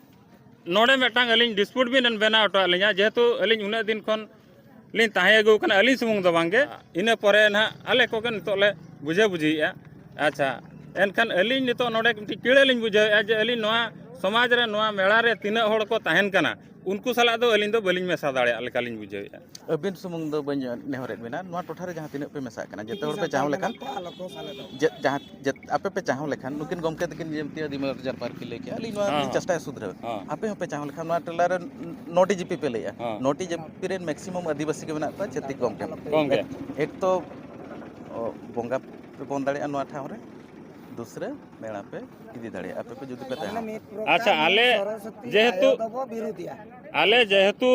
ᱱᱚᱰᱮ ᱢᱤᱫᱴᱟᱝ ᱟᱹᱞᱤᱧ ᱰᱤᱥᱯᱩᱴ ᱵᱤᱱ ᱵᱮᱱᱟᱣ ᱦᱚᱴᱚ ᱟᱹᱞᱤᱧᱟ, ᱡᱮᱦᱮᱛᱩ ᱟᱹᱞᱤᱧ ᱩᱱᱟᱹᱜ ᱫᱤᱱ ᱠᱷᱚᱱ ᱞᱤᱧ ᱛᱟᱦᱮᱸ ᱟᱹᱜᱩ ᱠᱟᱱᱟ, ᱟᱹᱞᱤᱧ ᱥᱩᱢᱩᱝ ᱫᱚ ᱵᱟᱝᱜᱮ, ᱤᱱᱟᱹ ᱯᱚᱨᱮ ᱱᱟᱦᱟᱜ ᱟᱞᱮ ᱠᱚᱜᱮ ᱱᱤᱛᱚᱜ ᱞᱮ ᱵᱩᱡᱷᱟᱹ ᱵᱩᱡᱷᱤᱭᱮᱫᱼᱟ᱾ ᱟᱪᱪᱷᱟ, ᱮᱱᱠᱷᱟᱱ ᱟᱹᱞᱤᱧ ᱱᱤᱛᱚᱜ ᱱᱚᱰᱮ ᱢᱤᱫᱴᱤᱡ ᱯᱤᱲᱟᱹ ᱞᱤᱧ ᱵᱩᱡᱷᱟᱹᱣᱮᱫᱼᱟ ᱡᱮ ᱟᱹᱞᱤᱧ ᱱᱚᱣᱟ ᱥᱚᱢᱟᱡᱽ ᱨᱮ, ᱱᱚᱣᱟ ᱢᱮᱞᱟ ᱨᱮ ᱛᱤᱱᱟᱹᱜ ᱦᱚᱲ ᱠᱚ ᱛᱟᱦᱮᱱ ᱠᱟᱱᱟ, ᱩᱱᱠᱩ ᱥᱟᱞᱟᱜ ᱫᱚ ᱟᱹᱞᱤᱧ ᱫᱚ ᱵᱟᱹᱞᱤᱧ ᱢᱮᱥᱟ ᱫᱟᱲᱮᱭᱟᱜ ᱞᱮᱠᱟᱞᱤᱧ ᱵᱩᱡᱷᱟᱹᱣᱮᱫᱼᱟ᱾ ᱟᱹᱵᱤᱱ ᱥᱩᱢᱩᱝ ᱫᱚ ᱵᱟᱹᱧ ᱱᱮᱦᱚᱨᱮᱫ ᱵᱮᱱᱟ, ᱱᱚᱣᱟ ᱴᱚᱴᱷᱟ ᱨᱮ ᱡᱟᱦᱟᱸ ᱛᱤᱱᱟᱹᱜ ᱯᱮ ᱢᱮᱥᱟᱜ ᱠᱟᱱᱟ, ᱡᱚᱛᱚ ᱦᱚᱲ ᱯᱮ ᱪᱟᱦᱟᱣ ᱞᱮᱠᱷᱟᱱ, ᱡᱮ- ᱡᱟᱦᱟᱸ ᱡᱮ- ᱟᱯᱮ ᱯᱮ ᱪᱟᱦᱟᱣ ᱞᱮᱠᱷᱟᱱ, ᱱᱩᱠᱤᱱ ᱜᱚᱢᱠᱮ ᱛᱟᱹᱠᱤᱱ ᱡᱮᱢᱛᱤ ᱟᱹᱫᱤᱢ ᱡᱟᱨᱯᱟᱨ ᱠᱤᱱ ᱞᱟᱹᱭ ᱠᱮᱜᱼᱟ, ᱟᱹᱞᱤᱧ ᱱᱚᱣᱟ ᱦᱮᱸ, ᱞᱤᱧ ᱦᱮᱸ᱾ ᱪᱮᱥᱴᱟᱭᱟ ᱥᱩᱫᱷᱨᱟᱹᱣ᱾ ᱦᱮᱸ᱾ ᱟᱯᱮ ᱦᱚᱸᱯᱮ ᱪᱟᱦᱟᱣ ᱞᱮᱠᱷᱟᱱ ᱱᱚᱣᱟ ᱴᱚᱞᱟ ᱨᱮ ᱱᱚ ᱰᱤ ᱡᱤ ᱯᱤ ᱯᱮ ᱞᱟᱹᱭᱮᱜᱼᱟ, ᱦᱮᱸ᱾ ᱱᱚ ᱰᱤ ᱡᱤ ᱯᱤ ᱨᱮᱱ ᱢᱮᱠᱥᱤᱢᱟᱢ ᱟᱹᱫᱤᱵᱟᱹᱥᱤ ᱜᱮ ᱢᱮᱱᱟᱜ ᱠᱚᱣᱟ, ᱪᱷᱟᱹᱛᱤᱠ ᱜᱚᱢᱠᱮ᱾ ᱜᱚᱢᱠᱮ᱾ ᱮᱠ- ᱮᱠ ᱛᱚ ᱚ, ᱵᱚᱸᱜᱟ ᱯᱮ ᱵᱚᱱ ᱫᱟᱲᱮᱭᱟᱜᱼᱟ ᱱᱚᱣᱟ ᱴᱷᱟᱶ ᱨᱮ, ᱫᱩᱥᱨᱟᱹ ᱢᱮᱞᱟ ᱯᱮ ᱤᱫᱤ ᱫᱟᱲᱮᱭᱟᱜᱼᱟ, ᱟᱯᱮ ᱯᱮ ᱡᱩᱫᱤ ᱯᱮ ᱟᱞᱮ ᱛᱟᱦᱮᱱᱟ᱾ ᱢᱤᱫ ᱯᱨᱚᱠᱟᱨ ᱟᱪᱪᱷᱟ, ᱟᱞᱮ ᱥᱚᱨᱚᱥᱚᱛᱤ ᱡᱮᱦᱮᱛᱩ ᱟᱭᱳ ᱫᱚᱵᱚ ᱵᱤᱨᱩᱫᱷᱮᱭᱟ᱾ ᱟᱞᱮ ᱡᱮᱦᱮᱛᱩ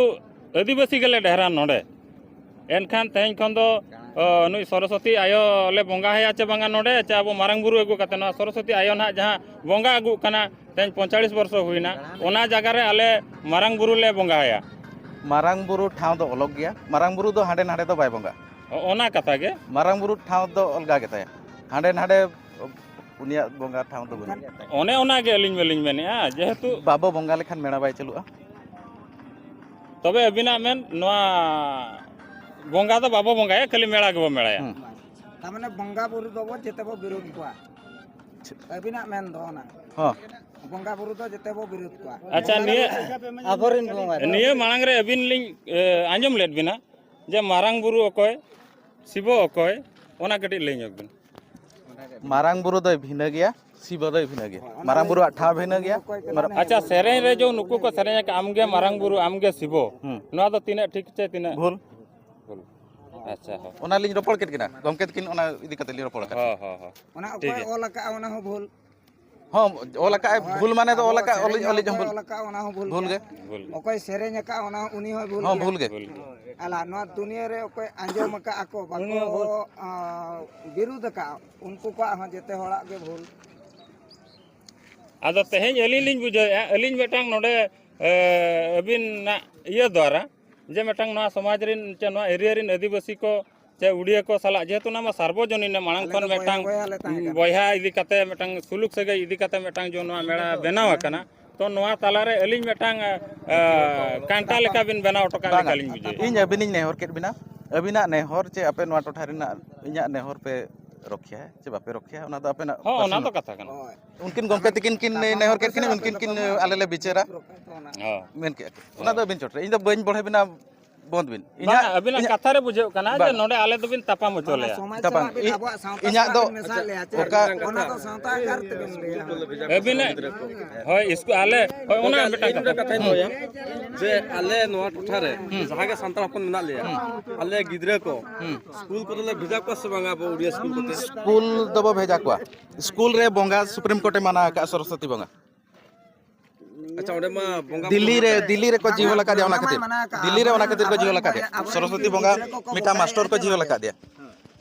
ᱟᱹᱫᱤᱵᱟᱹᱥᱤ ᱜᱮᱞᱮ ᱰᱷᱮᱨᱟ ᱱᱚᱰᱮ, ᱮᱱᱠᱷᱟᱱ ᱛᱮᱦᱮᱧ ᱠᱷᱚᱱ ᱫᱚ, ᱚ, ᱱᱩᱭ ᱥᱚᱨᱚᱥᱚᱛᱤ ᱟᱭᱳ ᱞᱮ ᱵᱚᱸᱜᱟ ᱟᱭᱟ ᱪᱮ ᱵᱟᱝᱟ ᱱᱚᱰᱮ, ᱪᱮ ᱟᱵᱚ ᱢᱟᱨᱟᱝ ᱵᱩᱨᱩ ᱟᱹᱜᱩ ᱠᱟᱛᱮ ᱱᱚᱣᱟ ᱥᱚᱨᱚᱥᱚᱛᱤ ᱟᱭᱳ ᱱᱟᱦᱟᱜ ᱡᱟᱦᱟᱸ ᱵᱚᱸᱜᱟ ᱟᱹᱜᱩᱜ ᱠᱟᱱᱟ, ᱛᱮᱦᱮᱧ ᱯᱚᱸᱭᱛᱟᱞᱤᱥ ᱵᱚᱨᱥᱚ ᱦᱩᱭᱱᱟ, ᱚᱱᱟ ᱡᱟᱭᱜᱟ ᱨᱮ ᱟᱞᱮ ᱢᱟᱨᱟᱝ ᱵᱩᱨᱩ ᱞᱮ ᱵᱚᱸᱜᱟ ᱟᱭᱟ᱾ ᱢᱟᱨᱟᱝ ᱵᱩᱨᱩ ᱴᱷᱟᱶ ᱫᱚ ᱚᱞᱚᱜ ᱜᱮᱭᱟ, ᱢᱟᱨᱟᱝ ᱵᱩᱨᱩ ᱫᱚ ᱦᱟᱸᱰᱮ ᱱᱟᱰᱮ ᱫᱚ ᱵᱟᱭ ᱵᱚᱸᱜᱟ᱾ ᱚ-, ᱚᱱᱟ ᱠᱟᱛᱷᱟ ᱜᱮ᱾ ᱢᱟᱨᱟᱝ ᱵᱩᱨᱩ ᱴᱷᱟᱶ ᱫᱚ ᱚᱞᱜᱟ ᱜᱮᱛᱟᱭᱟ, ᱦᱟᱸᱰᱮ ᱱᱟᱰᱮ ᱩᱱᱤᱭᱟᱜ ᱵᱚᱸᱜᱟ ᱴᱷᱟᱶ ᱫᱚ ᱵᱟᱹᱱᱩᱜᱼᱟ᱾ ᱚᱱᱮ ᱚᱱᱟ ᱜᱮ ᱟᱹᱞᱤᱧ ᱢᱟᱞᱤᱧ ᱢᱮᱱᱮᱫᱼᱟ, ᱡᱮᱦᱮᱛᱩ ᱵᱟᱵᱚ ᱵᱚᱸᱜᱟ ᱞᱮᱠᱷᱟᱱ ᱢᱮᱲᱟ ᱵᱟᱭ ᱪᱟᱹᱞᱩᱜᱼᱟ᱾ ᱛᱚᱵᱮ ᱟᱹᱵᱤᱱᱟᱜ ᱢᱮᱱ ᱱᱚᱣᱟ ᱵᱚᱸᱜᱟ ᱫᱚ ᱵᱟᱵᱚ ᱵᱚᱸᱜᱟᱭᱟ, ᱠᱷᱟᱹᱞᱤ ᱢᱮᱲᱟ ᱜᱮᱵᱚ ᱢᱮᱲᱟᱭᱟ᱾ ᱦᱩᱸ᱾ ᱛᱟᱨ ᱢᱟᱱᱮ ᱵᱚᱸᱜᱟ ᱵᱩᱨᱩ ᱫᱚᱵᱚ ᱡᱮᱛᱮ ᱵᱚ ᱵᱤᱨᱳᱫ ᱠᱚᱣᱟ᱾ ᱟᱹᱵᱤᱱᱟᱜ ᱢᱮᱱ ᱫᱚ ᱚᱱᱟ᱾ ᱦᱚᱸ᱾ ᱵᱚᱸᱜᱟ ᱵᱩᱨᱩ ᱫᱚ ᱡᱮᱛᱮ ᱵᱚ ᱵᱤᱨᱳᱫ ᱠᱚᱣᱟ᱾ ᱟᱪᱪᱷᱟ, ᱱᱤᱭᱟᱹ ᱟᱵᱚᱨᱮᱱ ᱵᱚᱸᱜᱟ ᱫᱚ᱾ ᱱᱤᱭᱟᱹ ᱢᱟᱲᱟᱝ ᱨᱮ ᱟᱹᱵᱤᱱ ᱞᱤᱧ, ᱮ, ᱟᱸᱡᱚᱢ ᱞᱮᱫ ᱵᱤᱱᱟ ᱡᱮ ᱢᱟᱨᱟᱝ ᱵᱩᱨᱩ ᱚᱠᱚᱭ, ᱥᱤᱵᱚ ᱚᱠᱚᱭ, ᱚᱱᱟ ᱠᱟᱹᱴᱤᱡ ᱞᱟᱹᱭ ᱧᱚᱜ ᱵᱤᱱ᱾ ᱢᱟᱨᱟᱝ ᱵᱩᱨᱩ ᱫᱚᱭ ᱵᱷᱤᱱᱟᱹ ᱜᱮᱭᱟ, ᱥᱤᱵᱚ ᱫᱚᱭ ᱵᱷᱤᱱᱟᱹ ᱜᱮᱭᱟ᱾ ᱢᱟᱨᱟᱝ ᱵᱩᱨᱩᱣᱟᱜ ᱴᱷᱟᱶ ᱵᱷᱤᱱᱟᱹ ᱜᱮᱭᱟ᱾ ᱢᱟᱨᱟᱝ ᱟᱪᱪᱷᱟ, ᱥᱮᱨᱮᱧ ᱨᱮ ᱡᱮ ᱱᱩᱠᱩ ᱠᱚ ᱥᱮᱨᱮᱧ ᱟᱠᱟᱫ, "ᱟᱢᱜᱮ ᱢᱟᱨᱟᱝ ᱵᱩᱨᱩ, ᱟᱢᱜᱮ ᱥᱤᱵᱚ", ᱦᱩᱸ᱾ ᱱᱚᱣᱟ ᱫᱚ ᱛᱤᱱᱟᱹᱜ ᱴᱷᱤᱠ ᱪᱮ ᱛᱤᱱᱟᱹᱜ ᱵᱷᱩᱞ? ᱵᱷᱩᱞ᱾ ᱟᱪᱪᱷᱟ, ᱦᱳᱭ᱾ ᱚᱱᱟ ᱞᱤᱧ ᱨᱚᱯᱚᱲ ᱠᱮᱫ ᱠᱤᱱᱟ, ᱜᱚᱢᱠᱮ ᱛᱟᱹᱠᱤᱱ ᱚᱱᱟ ᱤᱫᱤ ᱠᱟᱛᱮ ᱞᱤᱧ ᱨᱚᱯᱚᱲ ᱟᱠᱟᱫ ᱦᱚᱸ, ᱠᱤᱱᱟ᱾ ᱦᱚᱸ, ᱦᱚᱸ᱾ ᱚᱱᱟ ᱴᱷᱤᱠ ᱚᱠᱚᱭ ᱜᱮᱭᱟ᱾ ᱚᱞ ᱟᱠᱟᱫᱼᱟ, ᱚᱱᱟ ᱦᱚᱸ ᱵᱷᱩᱞ᱾ ᱦᱚᱸ, ᱚᱞ ᱟᱠᱟᱫ ᱟᱭ, ᱦᱳᱭ, ᱵᱷᱩᱞ ᱢᱟᱱᱮ ᱫᱚ ᱚᱞ ᱟᱵᱚᱣᱟᱜ ᱟᱠᱟᱫ, ᱥᱮᱨᱮᱧ ᱚᱞᱤᱡ, ᱨᱮ ᱚᱞᱤᱡ ᱦᱚᱸ ᱚᱠᱚᱭ ᱵᱷᱩᱞ᱾ ᱚᱞ ᱟᱠᱟᱫᱼᱟ, ᱚᱱᱟ ᱦᱚᱸ ᱵᱷᱩᱞ ᱵᱷᱩᱞ ᱜᱮ᱾ ᱜᱮ᱾ ᱵᱷᱩᱞ ᱜᱮ᱾ ᱚᱠᱚᱭ ᱥᱮᱨᱮᱧ ᱟᱠᱟᱫᱼᱟ, ᱚᱱᱟ ᱩᱱᱤ ᱦᱚᱸᱭ ᱵᱷᱩᱞ ᱦᱚᱸ, ᱜᱮᱭᱟ᱾ ᱵᱷᱩᱞ ᱜᱮ᱾ ᱵᱷᱩᱞ ᱜᱮ᱾ ᱟᱞᱟ, ᱱᱚᱣᱟ ᱫᱩᱱᱤᱭᱟᱹ ᱨᱮ ᱚᱠᱚᱭ ᱟᱸᱡᱚᱢ ᱟᱠᱟᱫᱼᱟ ᱠᱚ, ᱵᱟᱠᱚ, ᱩᱱᱤ ᱦᱚᱸ ᱵᱷᱩᱞ᱾ ᱟᱸ, ᱵᱤᱨᱩᱫᱷ ᱟᱠᱟᱫᱼᱟ, ᱩᱱᱠᱩ ᱠᱚᱣᱟᱜ ᱦᱚᱸ ᱡᱮᱛᱮ ᱦᱚᱲᱟᱜ ᱜᱮ ᱵᱷᱩᱞ᱾ ᱟᱫᱚ ᱛᱮᱦᱮᱧ ᱟᱹᱞᱤᱧ ᱞᱤᱧ ᱵᱩᱡᱷᱟᱹᱣᱮᱫᱼᱟ, ᱟᱹᱞᱤᱧ ᱢᱤᱫᱴᱟᱝ ᱱᱚᱰᱮ, ᱮ, ᱟᱹᱵᱤᱱᱟᱜ ᱤᱭᱟᱹ ᱫᱣᱟᱨᱟ, ᱡᱮ ᱢᱤᱫᱴᱟᱝ ᱱᱚᱣᱟ ᱥᱚᱢᱟᱡᱽ ᱨᱮᱱ ᱪᱮ ᱱᱚᱣᱟ area ᱨᱮᱱ ᱟᱹᱫᱤᱵᱟᱹᱥᱤ ᱠᱚ ᱪᱮ ᱩᱲᱤᱭᱟᱹ ᱠᱚ ᱥᱟᱞᱟᱜ, ᱡᱮᱦᱮᱛᱩ ᱚᱱᱟ ᱢᱟ ᱥᱟᱨᱵᱚᱡᱚᱱᱤᱱ ᱢᱟᱲᱟᱝ ᱟᱞᱮ ᱠᱷᱚᱱ ᱫᱚ ᱵᱚᱭᱦᱟ ᱢᱤᱫᱴᱟᱝ ᱵᱚᱭᱦᱟ ᱞᱮ ᱛᱟᱦᱮᱸ ᱠᱟᱱᱟ᱾ ᱵᱚᱭᱦᱟ ᱤᱫᱤ ᱠᱟᱛᱮ ᱢᱤᱫᱴᱟᱝ ᱥᱩᱞᱩᱠ ᱥᱟᱹᱜᱟᱹᱭ ᱤᱫᱤ ᱠᱟᱛᱮ ᱢᱤᱫᱴᱟᱝ ᱡᱮ ᱱᱚᱣᱟ ᱢᱮᱞᱟ ᱵᱮᱱᱟᱣ ᱟᱠᱟᱱᱟ, ᱛᱚ ᱱᱚᱣᱟ ᱛᱟᱞᱟᱨᱮ ᱟᱹᱞᱤᱧ ᱢᱤᱫᱴᱟᱝ, ᱮ, ᱠᱟᱱᱴᱟ ᱞᱮᱠᱟ ᱵᱤᱱ ᱵᱮᱱᱟᱣ ᱦᱚᱴᱚ ᱠᱟᱜ ᱵᱟᱝᱟ, ᱞᱮᱠᱟᱞᱤᱧ ᱵᱩᱡᱷᱟᱹᱣᱮᱫᱼᱟ᱾ ᱤᱧ ᱟᱹᱵᱤᱱᱤᱧ ᱱᱮᱦᱚᱨ ᱠᱮᱫ ᱵᱤᱱᱟ, ᱟᱹᱵᱤᱱᱟᱜ ᱱᱮᱦᱚᱨ ᱪᱮ ᱟᱯᱮ ᱱᱚᱣᱟ ᱴᱚᱴᱷᱟ ᱨᱮᱱᱟᱜ ᱤᱧᱟᱹᱜ ᱱᱮᱦᱚᱨ ᱯᱮ ᱨᱚᱠᱷᱭᱟ ᱪᱮ ᱵᱟᱯᱮ ᱨᱚᱠᱷᱭᱟ, ᱚᱱᱟ ᱫᱚ ᱟᱯᱮᱱᱟᱜ ᱦᱚᱸ, ᱚᱱᱟ personal᱾ ᱫᱚ ᱠᱟᱛᱷᱟ ᱠᱟᱱᱟ᱾ ᱦᱳᱭ᱾ ᱩᱱᱠᱤᱱ ᱜᱚᱢᱠᱮ ᱛᱟᱹᱠᱤᱱ ᱠᱤᱱ ᱛᱟᱯᱟᱢ ᱱᱮᱦᱚᱨ ᱠᱮᱫ ᱠᱤᱱᱟ, ᱛᱟᱯᱟᱢ ᱩᱱᱠᱤᱱ ᱠᱤᱱ ᱛᱟᱯᱟᱢ ᱟᱞᱮ ᱞᱮ ᱵᱤᱪᱟᱹᱨᱟ᱾ ᱦᱚᱸ᱾ ᱢᱮᱱ ᱠᱮᱜᱼᱟ ᱠᱤᱱ᱾ ᱚᱱᱟ ᱫᱚ ᱦᱳᱭ᱾ ᱟᱹᱵᱤᱱ ᱪᱚᱴ ᱨᱮ, ᱤᱧ ᱫᱚ ᱵᱟᱹᱧ ᱵᱚᱲᱦᱮ ᱵᱤᱱᱟ᱾ ᱵᱚᱱᱫ ᱵᱤᱱ᱾ ᱵᱟᱝ, ᱤᱧᱟᱹᱜ, ᱟᱹᱵᱤᱱᱟᱜ ᱤᱧᱟᱹᱜ ᱠᱟᱛᱷᱟ ᱨᱮ ᱵᱩᱡᱷᱟᱹᱜ ᱠᱟᱱᱟ ᱡᱮ ᱵᱟᱝ᱾ ᱱᱚᱰᱮ ᱟᱞᱮ ᱫᱚᱵᱤᱱ ᱛᱟᱯᱟᱢ ᱦᱚᱪᱚ ᱞᱮᱭᱟ᱾ ᱥᱚᱢᱟᱡᱽ ᱛᱟᱯᱟᱢ᱾ ᱥᱟᱞᱟᱜ ᱵᱤᱱ ᱤ-, ᱟᱵᱚᱣᱟᱜ ᱥᱟᱶᱛᱟ ᱤᱧᱟᱹᱜ ᱥᱟᱞᱟᱜ ᱫᱚ ᱵᱤᱱ ᱢᱮᱥᱟ ᱞᱮᱭᱟ ᱪᱮ? ᱚᱱᱟ ᱫᱚ ᱥᱟᱶᱛᱟ ᱟᱠᱟᱨ ᱛᱮᱵᱤᱱ ᱞᱟᱹᱭᱟ? ᱟᱹᱵᱤᱱᱟᱜ, ᱦᱳᱭ, ᱤᱥᱠᱩ-, ᱟᱞᱮ, ᱦᱳᱭ, ᱚᱱᱟ ᱜᱚᱝᱠᱮ, ᱢᱤᱫᱴᱟᱝ ᱤᱧ ᱢᱤᱫᱴᱟᱝ ᱠᱟᱛᱷᱟ᱾ ᱠᱟᱛᱷᱟᱧ ᱞᱟᱹᱭᱟ ᱡᱮ ᱟᱞᱮ ᱱᱚᱣᱟ ᱴᱚᱴᱷᱟ ᱨᱮ ᱦᱩᱸ᱾ ᱡᱟᱦᱟᱸ ᱜᱮ ᱥᱟᱱᱛᱟᱲ ᱦᱚᱯᱚᱱ ᱢᱮᱱᱟᱜ ᱞᱮᱭᱟ, ᱦᱩᱸ᱾ ᱟᱞᱮ ᱜᱤᱫᱽᱨᱟᱹ ᱠᱚ ᱦᱩᱸ᱾ ᱥᱠᱩᱞ ᱠᱚᱨᱮ ᱞᱮ ᱵᱷᱮᱡᱟ ᱠᱚᱣᱟ ᱥᱮ ᱵᱟᱝᱟ ᱟᱵᱚ ᱩᱲᱤᱭᱟ ᱥᱠᱩᱞ ᱠᱚᱛᱮ? ᱥᱠᱩᱞ ᱫᱚᱵᱚ ᱵᱷᱮᱡᱟ ᱠᱚᱣᱟ᱾ ᱥᱠᱩᱞ ᱨᱮ ᱵᱚᱸᱜᱟ ᱥᱩᱯᱨᱤᱢ ᱠᱳᱨᱴᱮ ᱢᱟᱱᱟ ᱟᱠᱟᱫᱼᱟ, ᱥᱚᱨᱚᱥᱚᱛᱤ ᱵᱚᱸᱜᱟ᱾ ᱟᱪᱪᱷᱟ, ᱚᱸᱰᱮ ᱢᱟ ᱵᱚᱸᱜᱟ ᱫᱤᱞᱞᱤ ᱵᱩᱨᱩ ᱨᱮ, ᱠᱚ ᱫᱤᱞᱞᱤ ᱨᱮᱠᱚ ᱡᱤᱦᱳᱞ ᱟᱠᱟᱫᱮᱭᱟ ᱚᱱᱟ ᱠᱷᱟᱹᱛᱤᱨ᱾ ᱫᱤᱞᱞᱤ ᱨᱮ ᱚᱱᱟ ᱠᱷᱟᱹᱛᱤᱨ ᱠᱚ ᱡᱤᱦᱳᱞ ᱟᱠᱟᱫᱮᱭᱟ᱾ ᱥᱚᱨᱚᱥᱚᱛᱤ ᱵᱚᱸᱜᱟ ᱢᱤᱫᱴᱟᱝ ᱢᱟᱥᱴᱚᱨ ᱠᱚ ᱡᱤᱦᱳᱞ ᱟᱠᱟᱫᱮᱭᱟ᱾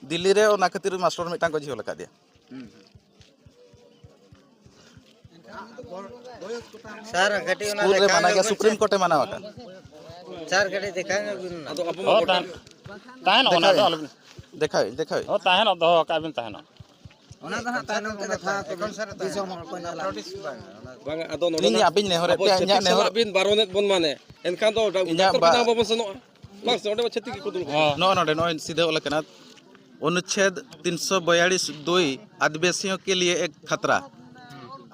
ᱫᱤᱞᱞᱤ ᱨᱮ ᱚᱱᱟ ᱠᱷᱟᱹᱛᱤᱨ ᱢᱟᱥᱴᱚᱨ ᱢᱤᱫᱴᱟᱝ ᱠᱚ ᱡᱤᱦᱳᱞ ᱟᱠᱟᱫᱮᱭᱟ᱾ ᱥᱟᱨ, ᱠᱟᱹᱴᱤᱡ ᱚᱱᱟ ᱥᱠᱩᱞ ᱨᱮ ᱫᱮᱠᱷᱟᱣ ᱢᱟᱱᱟ ᱧᱚᱜ ᱜᱮᱭᱟ, ᱵᱤᱱ ᱥᱮ᱾ ᱥᱩᱯᱨᱤᱢ ᱠᱳᱨᱴᱮ ᱢᱟᱱᱟᱣ ᱟᱠᱟᱫ᱾ ᱥᱟᱨ, ᱠᱟᱹᱴᱤᱡ ᱫᱮᱠᱷᱟᱣ ᱧᱚᱜ ᱵᱤᱱ ᱚᱱᱟ᱾ ᱟᱫᱚ ᱟᱵᱚ ᱢᱟ ᱦᱚᱸ, ᱜᱚᱴᱟ ᱛᱟᱦᱮᱱ, ᱛᱟᱦᱮᱱᱚᱜ ᱚᱱᱟ ᱫᱚ ᱫᱮᱠᱷᱟᱣ ᱟᱞᱚᱵᱤᱱ᱾ ᱫᱮᱠᱷᱟᱣ, ᱫᱮᱠᱷᱟᱣ᱾ ᱦᱚᱸ, ᱛᱟᱦᱮᱱᱚᱜ, ᱫᱚᱦᱚ ᱠᱟᱜ ᱵᱤᱱ, ᱛᱟᱦᱮᱱᱚᱜ᱾ ᱚᱱᱟ ᱫᱚ ᱦᱟᱸᱜ ᱛᱟᱭᱱᱚᱢ ᱛᱮ ᱫᱮᱠᱷᱟᱣ ᱟᱠᱚ ᱵᱤᱱ᱾ ᱫᱤᱥᱚᱢ ᱦᱚᱲ ᱠᱚ ᱧᱮᱞᱟ᱾ ᱵᱟᱝᱟ, ᱟᱫᱚ ᱱᱚᱰᱮ ᱤᱧ ᱫᱚ ᱟᱹᱵᱤᱧ ᱱᱮᱦᱚᱨᱮᱫ ᱟᱵᱚ ᱯᱮᱭᱟ, ᱤᱧᱟᱹᱜ ᱪᱷᱟᱹᱛᱤᱠ ᱱᱮᱦᱚᱨ ᱥᱟᱞᱟᱜ ᱵᱤᱱ ᱵᱟᱨᱚᱱᱮᱫ ᱵᱚᱱ ᱢᱟᱱᱮ, ᱮᱱᱠᱷᱟᱱ ᱫᱚ ᱰᱟ-, ᱤᱧᱟᱹᱜ ᱰᱟᱠᱛᱚᱨ ᱵᱟ- ᱠᱷᱟᱱᱟ ᱦᱚᱸ ᱵᱟᱵᱚᱱ ᱥᱮᱱᱚᱜᱼᱟ᱾ ᱵᱟᱝ ᱥᱮ, ᱚᱸᱰᱮ ᱢᱟ ᱪᱷᱟᱹᱛᱤᱠ ᱜᱮᱠᱚ ᱫᱩᱲᱩᱵ ᱠᱟᱱᱟ᱾ ᱦᱚᱸ᱾ ᱱᱚᱜᱼᱚ ᱱᱚᱰᱮ, ᱱᱚᱜᱼᱚᱭ ᱥᱤᱫᱷᱟᱹ ᱚᱞ ᱟᱠᱟᱱᱟ, अनुच्छेद तीन सौ बयालीस दुई आदिवासियों के लिए एक खतरा।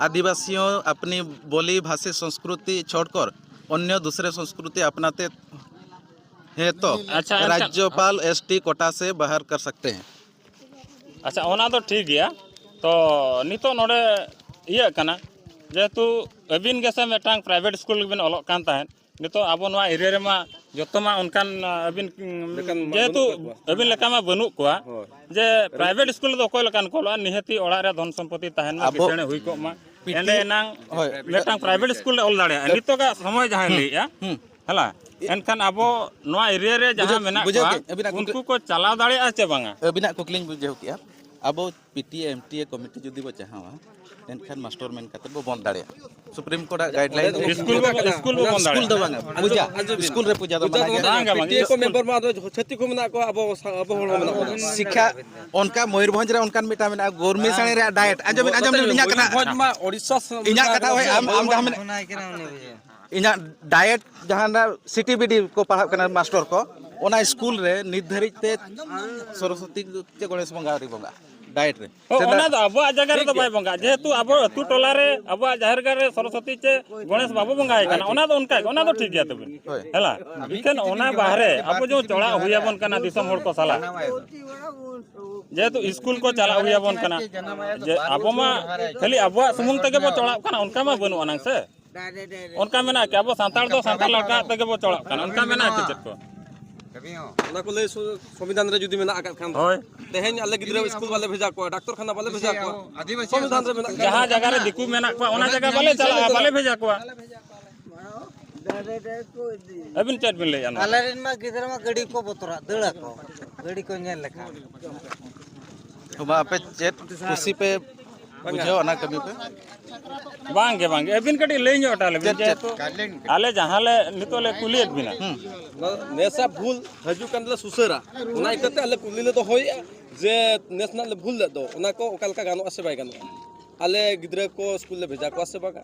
आदिवासियों अपनी बोली, भाषा, संस्कृति छोड़कर अन्य दूसरे संस्कृति अपनाते हैं तो अच्छा, अच्छा। राज्यपाल एसटी कोटा से बाहर कर सकते हैं। ᱟᱪᱪᱷᱟ, ᱚᱱᱟ ᱫᱚ ᱴᱷᱤᱠ ᱜᱮᱭᱟ᱾ ᱛᱚ, ᱱᱤᱛᱚᱜ ᱱᱚᱰᱮ ᱤᱭᱟᱹᱜ ᱠᱟᱱᱟ, ᱡᱮᱦᱮᱛᱩ ᱟᱹᱵᱤᱱ ᱜᱮᱥᱮ ᱢᱤᱫᱴᱟᱝ ᱯᱨᱟᱭᱵᱷᱮᱴ ᱥᱠᱩᱞ ᱜᱮᱵᱤᱱ ᱚᱞᱚᱜ ᱠᱟᱱ ᱛᱟᱦᱮᱸᱫ, ᱱᱤᱛᱚᱜ ᱟᱵᱚ ᱱᱚᱣᱟ ᱮᱨᱤᱭᱟ ᱨᱮᱢᱟ ᱡᱚᱛᱚ ᱢᱟ ᱚᱱᱠᱟᱱ, ᱟ, ᱟᱹᱵᱤᱱ, ᱞᱮᱠᱟᱱ ᱢᱟ ᱡᱮᱦᱮᱛᱩ ᱵᱟᱹᱱᱩᱜ ᱠᱟᱜ ᱠᱚᱣᱟ᱾ ᱟᱹᱵᱤᱱ ᱞᱮᱠᱟ ᱢᱟ ᱵᱟᱹᱱᱩᱜ ᱠᱚᱣᱟ, ᱦᱳᱭ᱾ ᱡᱮ ᱯᱨᱟᱭᱵᱷᱮᱴ ᱥᱠᱩᱞ ᱨᱮᱫᱚ ᱚᱠᱚᱭ ᱞᱮᱠᱟᱱ ᱠᱚ ᱚᱞᱚᱜᱼᱟ? ᱱᱤᱦᱟᱹᱛᱤ ᱚᱲᱟᱜ ᱨᱮ ᱫᱷᱚᱱ ᱥᱚᱢᱯᱚᱛᱤ ᱛᱟᱦᱮᱱ ᱢᱟ, ᱟᱵᱚ ᱠᱤᱥᱟᱹᱬ ᱦᱩᱭ ᱠᱚᱜ ᱢᱟ, ᱯᱤᱴᱤ ᱮᱸᱰᱮ ᱮᱱᱟᱝ ᱦᱳᱭ, ᱢᱤᱫᱴᱟᱝ ᱯᱨᱟᱭᱵᱷᱮᱴ ᱥᱠᱩᱞ ᱨᱮ ᱚᱞ ᱫᱟᱲᱮᱭᱟᱜᱼᱟ᱾ ᱦᱩᱸ᱾ ᱱᱤᱛᱚᱜᱟᱜ ᱥᱚᱢᱚᱭ ᱡᱟᱦᱟᱸᱭ ᱦᱩᱸ᱾ ᱞᱟᱹᱭᱮᱫᱼᱟ, ᱦᱩᱸ᱾ ᱦᱮᱞᱟ, ᱮᱱᱠᱷᱟᱱ ᱟᱵᱚ ᱱᱚᱣᱟ ᱮᱨᱤᱭᱟ ᱨᱮ ᱡᱟᱦᱟᱸ ᱵᱩᱡᱷᱟᱹᱣ, ᱢᱮᱱᱟᱜ ᱵᱩᱡᱷᱟᱹᱣ ᱠᱚᱣᱟ, ᱠᱮᱫ, ᱟᱹᱵᱤᱱᱟᱜ ᱠᱩᱠᱞᱤ, ᱩᱱᱠᱩ ᱠᱚ ᱪᱟᱞᱟᱣ ᱫᱟᱲᱮᱭᱟᱜᱼᱟ ᱪᱮ ᱵᱟᱝᱟ? ᱟᱹᱵᱤᱱᱟᱜ ᱠᱩᱠᱞᱤᱧ ᱵᱩᱡᱷᱟᱹᱣ ᱠᱮᱜᱼᱟ᱾ ᱟᱵᱚ ᱯᱤᱴᱤᱮ, ᱮᱢᱴᱤᱮ ᱠᱚᱢᱤᱴᱤ ᱡᱩᱫᱤ ᱵᱚ ᱪᱟᱦᱟᱣᱟ, ᱮᱱᱠᱷᱟᱱ ᱢᱟᱥᱴᱚᱨ ᱢᱮᱱ ᱠᱟᱛᱮ ᱵᱚ ᱵᱚᱱᱫ ᱫᱟᱲᱮᱭᱟᱜᱼᱟ᱾ ᱥᱩᱯᱨᱤᱢ ᱠᱳᱨᱴ ᱟᱜ ᱜᱟᱭᱤᱰᱞᱟᱭᱤᱱ ᱥᱠᱩᱞ ᱵᱚ, ᱥᱠᱩᱞ ᱵᱚ ᱵᱚᱱᱫ ᱥᱠᱩᱞ ᱫᱚ ᱫᱟᱲᱮᱭᱟᱜᱼᱟ᱾ ᱵᱟᱝᱟ, ᱯᱩᱡᱟ, ᱟᱸᱡᱚᱢ ᱵᱤᱱ᱾ ᱥᱠᱩᱞ ᱨᱮ ᱯᱩᱡᱟ ᱫᱚ ᱯᱩᱡᱟ ᱢᱟᱱᱟ ᱫᱚ ᱜᱮᱭᱟ᱾ ᱵᱟᱝᱟ, ᱵᱟᱝᱟ᱾ ᱯᱤᱴᱤᱮ ᱠᱚ ᱢᱮᱢᱵᱟᱨ ᱢᱟ ᱟᱫᱚ ᱪᱷᱟᱹᱛᱤᱠ ᱠᱚ ᱢᱮᱱᱟᱜ ᱠᱚᱣᱟ, ᱟᱵᱚ ᱥᱟ-, ᱟᱵᱚ ᱦᱚᱲ ᱦᱚᱸ ᱢᱮᱱᱟᱜ ᱵᱚᱱᱟ᱾ ᱥᱤᱠᱠᱷᱟ, ᱚᱱᱠᱟ ᱢᱚᱭᱩᱨᱵᱷᱚᱸᱡᱽ ᱨᱮ ᱚᱱᱠᱟᱱ ᱢᱤᱫᱴᱟᱝ ᱢᱮᱱᱟᱜᱼᱟ, ᱜᱚᱨᱢᱤ ᱥᱟᱬᱮ ᱨᱮᱭᱟᱜ ᱰᱟᱭᱮᱴ᱾ ᱟᱸᱡᱚᱢ ᱵᱤᱱ, ᱟᱸᱡᱚᱢ ᱵᱤᱱ, ᱤᱧᱟᱹᱜ ᱠᱟᱛᱷᱟ᱾ ᱢᱚᱭᱩᱨᱵᱷᱚᱸᱡᱽ ᱢᱟ ᱳᱰᱤᱥᱟ ᱥ-, ᱤᱧᱟᱹᱜ ᱠᱟᱛᱷᱟ, ᱦᱳᱭ, ᱟᱢ, ᱟᱢ ᱡᱟᱦᱟᱸ ᱢᱮᱱ-, ᱤᱧᱟᱹᱜ ᱰᱟᱭᱮᱴ ᱡᱟᱦᱟᱸ ᱥᱤᱴᱤᱵᱤᱰᱤ ᱠᱚ ᱯᱟᱲᱦᱟᱜ ᱠᱟᱱᱟ ᱢᱟᱥᱴᱚᱨ ᱠᱚ, ᱚᱱᱟ ᱥᱠᱩᱞ ᱨᱮ ᱱᱤᱛ ᱫᱷᱟᱹᱨᱤᱡ ᱛᱮ ᱥᱚᱨᱚᱥᱚᱛᱤ ᱪᱮ ᱜᱚᱬᱮᱥ ᱵᱚᱸᱜᱟ ᱟᱹᱣᱨᱤ ᱵᱚᱸᱜᱟ᱾ ᱰᱟᱭᱮᱴ ᱨᱮ᱾ ᱦᱳᱭ, ᱥᱮᱫᱟᱜ ᱚᱱᱟ ᱫᱚ ᱟᱵᱚᱣᱟᱜ ᱡᱟᱭᱜᱟ ᱨᱮᱫᱚ ᱵᱟᱭ ᱵᱚᱸᱜᱟᱜᱼᱟ, ᱡᱮᱦᱮᱛᱩ ᱟᱵᱚ ᱟᱹᱛᱩ ᱴᱚᱞᱟ ᱨᱮ ᱟᱵᱚᱣᱟᱜ ᱡᱟᱦᱮᱨ ᱜᱟᱲ ᱨᱮ ᱥᱚᱨᱚᱥᱚᱛᱤ ᱪᱮ ᱜᱚᱬᱮᱥ ᱵᱟᱵᱚ ᱵᱚᱸᱜᱟᱭ ᱠᱟᱱᱟ, ᱚᱱᱟ ᱫᱚ ᱚᱱᱠᱟ ᱜᱮ, ᱚᱱᱟ ᱫᱚ ᱴᱷᱤᱠ ᱜᱮᱭᱟ ᱛᱟᱵᱚᱱ᱾ ᱦᱳᱭ᱾ ᱦᱮᱞᱟ, ᱮᱱᱠᱷᱟᱱ ᱚᱱᱟ ᱵᱟᱦᱨᱮ ᱟᱵᱚ ᱡᱮ ᱪᱚᱲᱟᱜ ᱦᱩᱭ ᱟᱵᱚᱱ ᱠᱟᱱᱟ ᱫᱤᱥᱚᱢ ᱦᱚᱲ ᱠᱚ ᱥᱟᱞᱟᱜ, ᱡᱮᱦᱮᱛᱩ ᱤᱥᱠᱩᱞ ᱠᱚ ᱪᱟᱞᱟᱜ ᱦᱩᱭ ᱟᱵᱚᱱ ᱠᱟᱱᱟ, ᱡᱮ ᱟᱵᱚ ᱢᱟ ᱠᱷᱟᱹᱞᱤ ᱟᱵᱚᱣᱟᱜ ᱥᱩᱢᱩᱝ ᱛᱮᱜᱮ ᱵᱚ ᱪᱚᱲᱟᱜ ᱠᱟᱱᱟ, ᱚᱱᱠᱟ ᱢᱟ ᱵᱟᱹᱱᱩᱜ ᱟᱱᱟᱝ ᱥᱮ᱾ ᱚᱱᱠᱟ ᱢᱮᱱᱟᱜᱼᱟ ᱠᱤ? ᱟᱵᱚ ᱥᱟᱱᱛᱟᱲ ᱫᱚ ᱥᱟᱱᱛᱟᱲ ᱞᱮᱠᱟ ᱛᱮᱜᱮ ᱵᱚ ᱪᱚᱲᱟᱜ ᱠᱟᱱᱟ, ᱚᱱᱠᱟ ᱢᱮᱱᱟᱜᱼᱟ ᱠᱤ ᱪᱮᱫ ᱠᱚ? ᱚᱱᱟ ᱠᱚ ᱞᱟᱹᱭ ᱥᱚ-, ᱥᱚᱝᱵᱤᱫᱷᱟᱱ ᱨᱮ ᱡᱩᱫᱤ ᱢᱮᱱᱟᱜ ᱟᱠᱟᱫ ᱠᱷᱟᱱ ᱫᱚ᱾ ᱦᱳᱭ᱾ ᱛᱮᱦᱮᱧ ᱟᱞᱮ ᱜᱤᱫᱽᱨᱟᱹ ᱤᱥᱠᱩᱞ ᱵᱟᱞᱮ ᱵᱷᱮᱡᱟ ᱠᱚᱣᱟ, ᱰᱟᱠᱛᱚᱨ ᱠᱷᱟᱱᱟ ᱵᱟᱞᱮ ᱵᱷᱮᱡᱟ ᱠᱚᱣᱟ, ᱥᱚᱝᱵᱤᱫᱷᱟᱱ ᱨᱮ ᱢᱮᱱᱟᱜ ᱟᱠᱟᱫ᱾ ᱡᱟᱦᱟᱸ ᱡᱟᱭᱜᱟ ᱨᱮ ᱫᱤᱠᱩ ᱢᱮᱱᱟᱜ ᱠᱚᱣᱟ, ᱚᱱᱟ ᱡᱟᱭᱜᱟ ᱵᱟᱞᱮ ᱪᱟᱞᱟᱜᱼᱟ, ᱵᱟᱞᱮ ᱵᱷᱮᱡᱟ ᱠᱚᱣᱟ᱾ ᱟᱹᱵᱤᱱ ᱪᱮᱫ ᱵᱤᱱ ᱞᱟᱹᱭᱮᱫᱼᱟ ᱱᱚᱣᱟ? ᱟᱞᱮ ᱨᱮᱱ ᱢᱟ ᱜᱤᱫᱽᱨᱟᱹ ᱢᱟ ᱜᱟᱹᱰᱤ ᱠᱚ ᱵᱚᱛᱚᱨᱟᱜ, ᱫᱟᱹᱲ ᱟᱠᱚ, ᱜᱟᱹᱰᱤ ᱠᱚ ᱧᱮᱞ ᱞᱮᱠᱷᱟᱱ᱾ ᱛᱚᱵᱮ ᱟᱯᱮ ᱪᱮᱫ ᱠᱩᱥᱤ ᱯᱮ ᱵᱩᱡᱷᱟᱹᱣᱟ ᱚᱱᱟ ᱠᱟᱹᱢᱤ ᱯᱮ? ᱵᱟᱝ ᱜᱮ, ᱵᱟᱝ ᱜᱮ᱾ ᱟᱹᱵᱤᱱ ᱠᱟᱹᱴᱤᱡ ᱞᱟᱹᱭ ᱧᱚᱜ ᱦᱚᱴᱚ ᱞᱮᱵᱤᱱ, ᱪᱮᱫ, ᱪᱮᱫ? ᱡᱮᱦᱮᱛᱩ ᱟᱞᱮ ᱡᱟᱦᱟᱸ ᱞᱮ ᱱᱤᱛᱚᱜ ᱞᱮ ᱠᱩᱞᱤᱭᱮᱫ ᱵᱤᱱᱟ᱾ ᱦᱩᱸ᱾ ᱱᱮᱥᱟ ᱵᱷᱩᱞ ᱦᱤᱡᱩᱜ ᱠᱟᱱ ᱛᱟᱞᱮ ᱥᱩᱥᱟᱹᱨᱟ, ᱚᱱᱟ ᱤᱠᱟᱹᱛᱮ ᱟᱞᱮ ᱠᱩᱞᱤ ᱞᱮ ᱫᱚᱦᱚᱭᱮᱫᱼᱟ ᱡᱮ ᱱᱮᱥ ᱨᱮᱱᱟᱜ ᱞᱮ ᱵᱷᱩᱞ ᱞᱮᱫ ᱫᱚ, ᱚᱱᱟ ᱠᱚ ᱚᱠᱟ ᱞᱮᱠᱟ ᱜᱟᱱᱚᱜᱼᱟ ᱥᱮ ᱵᱟᱭ ᱜᱟᱱᱚᱜᱼᱟ? ᱟᱞᱮ ᱜᱤᱫᱽᱨᱟᱹ ᱠᱚ ᱥᱠᱩᱞ ᱞᱮ ᱵᱷᱮᱡᱟ ᱠᱚᱣᱟ ᱥᱮ ᱵᱟᱝᱟ?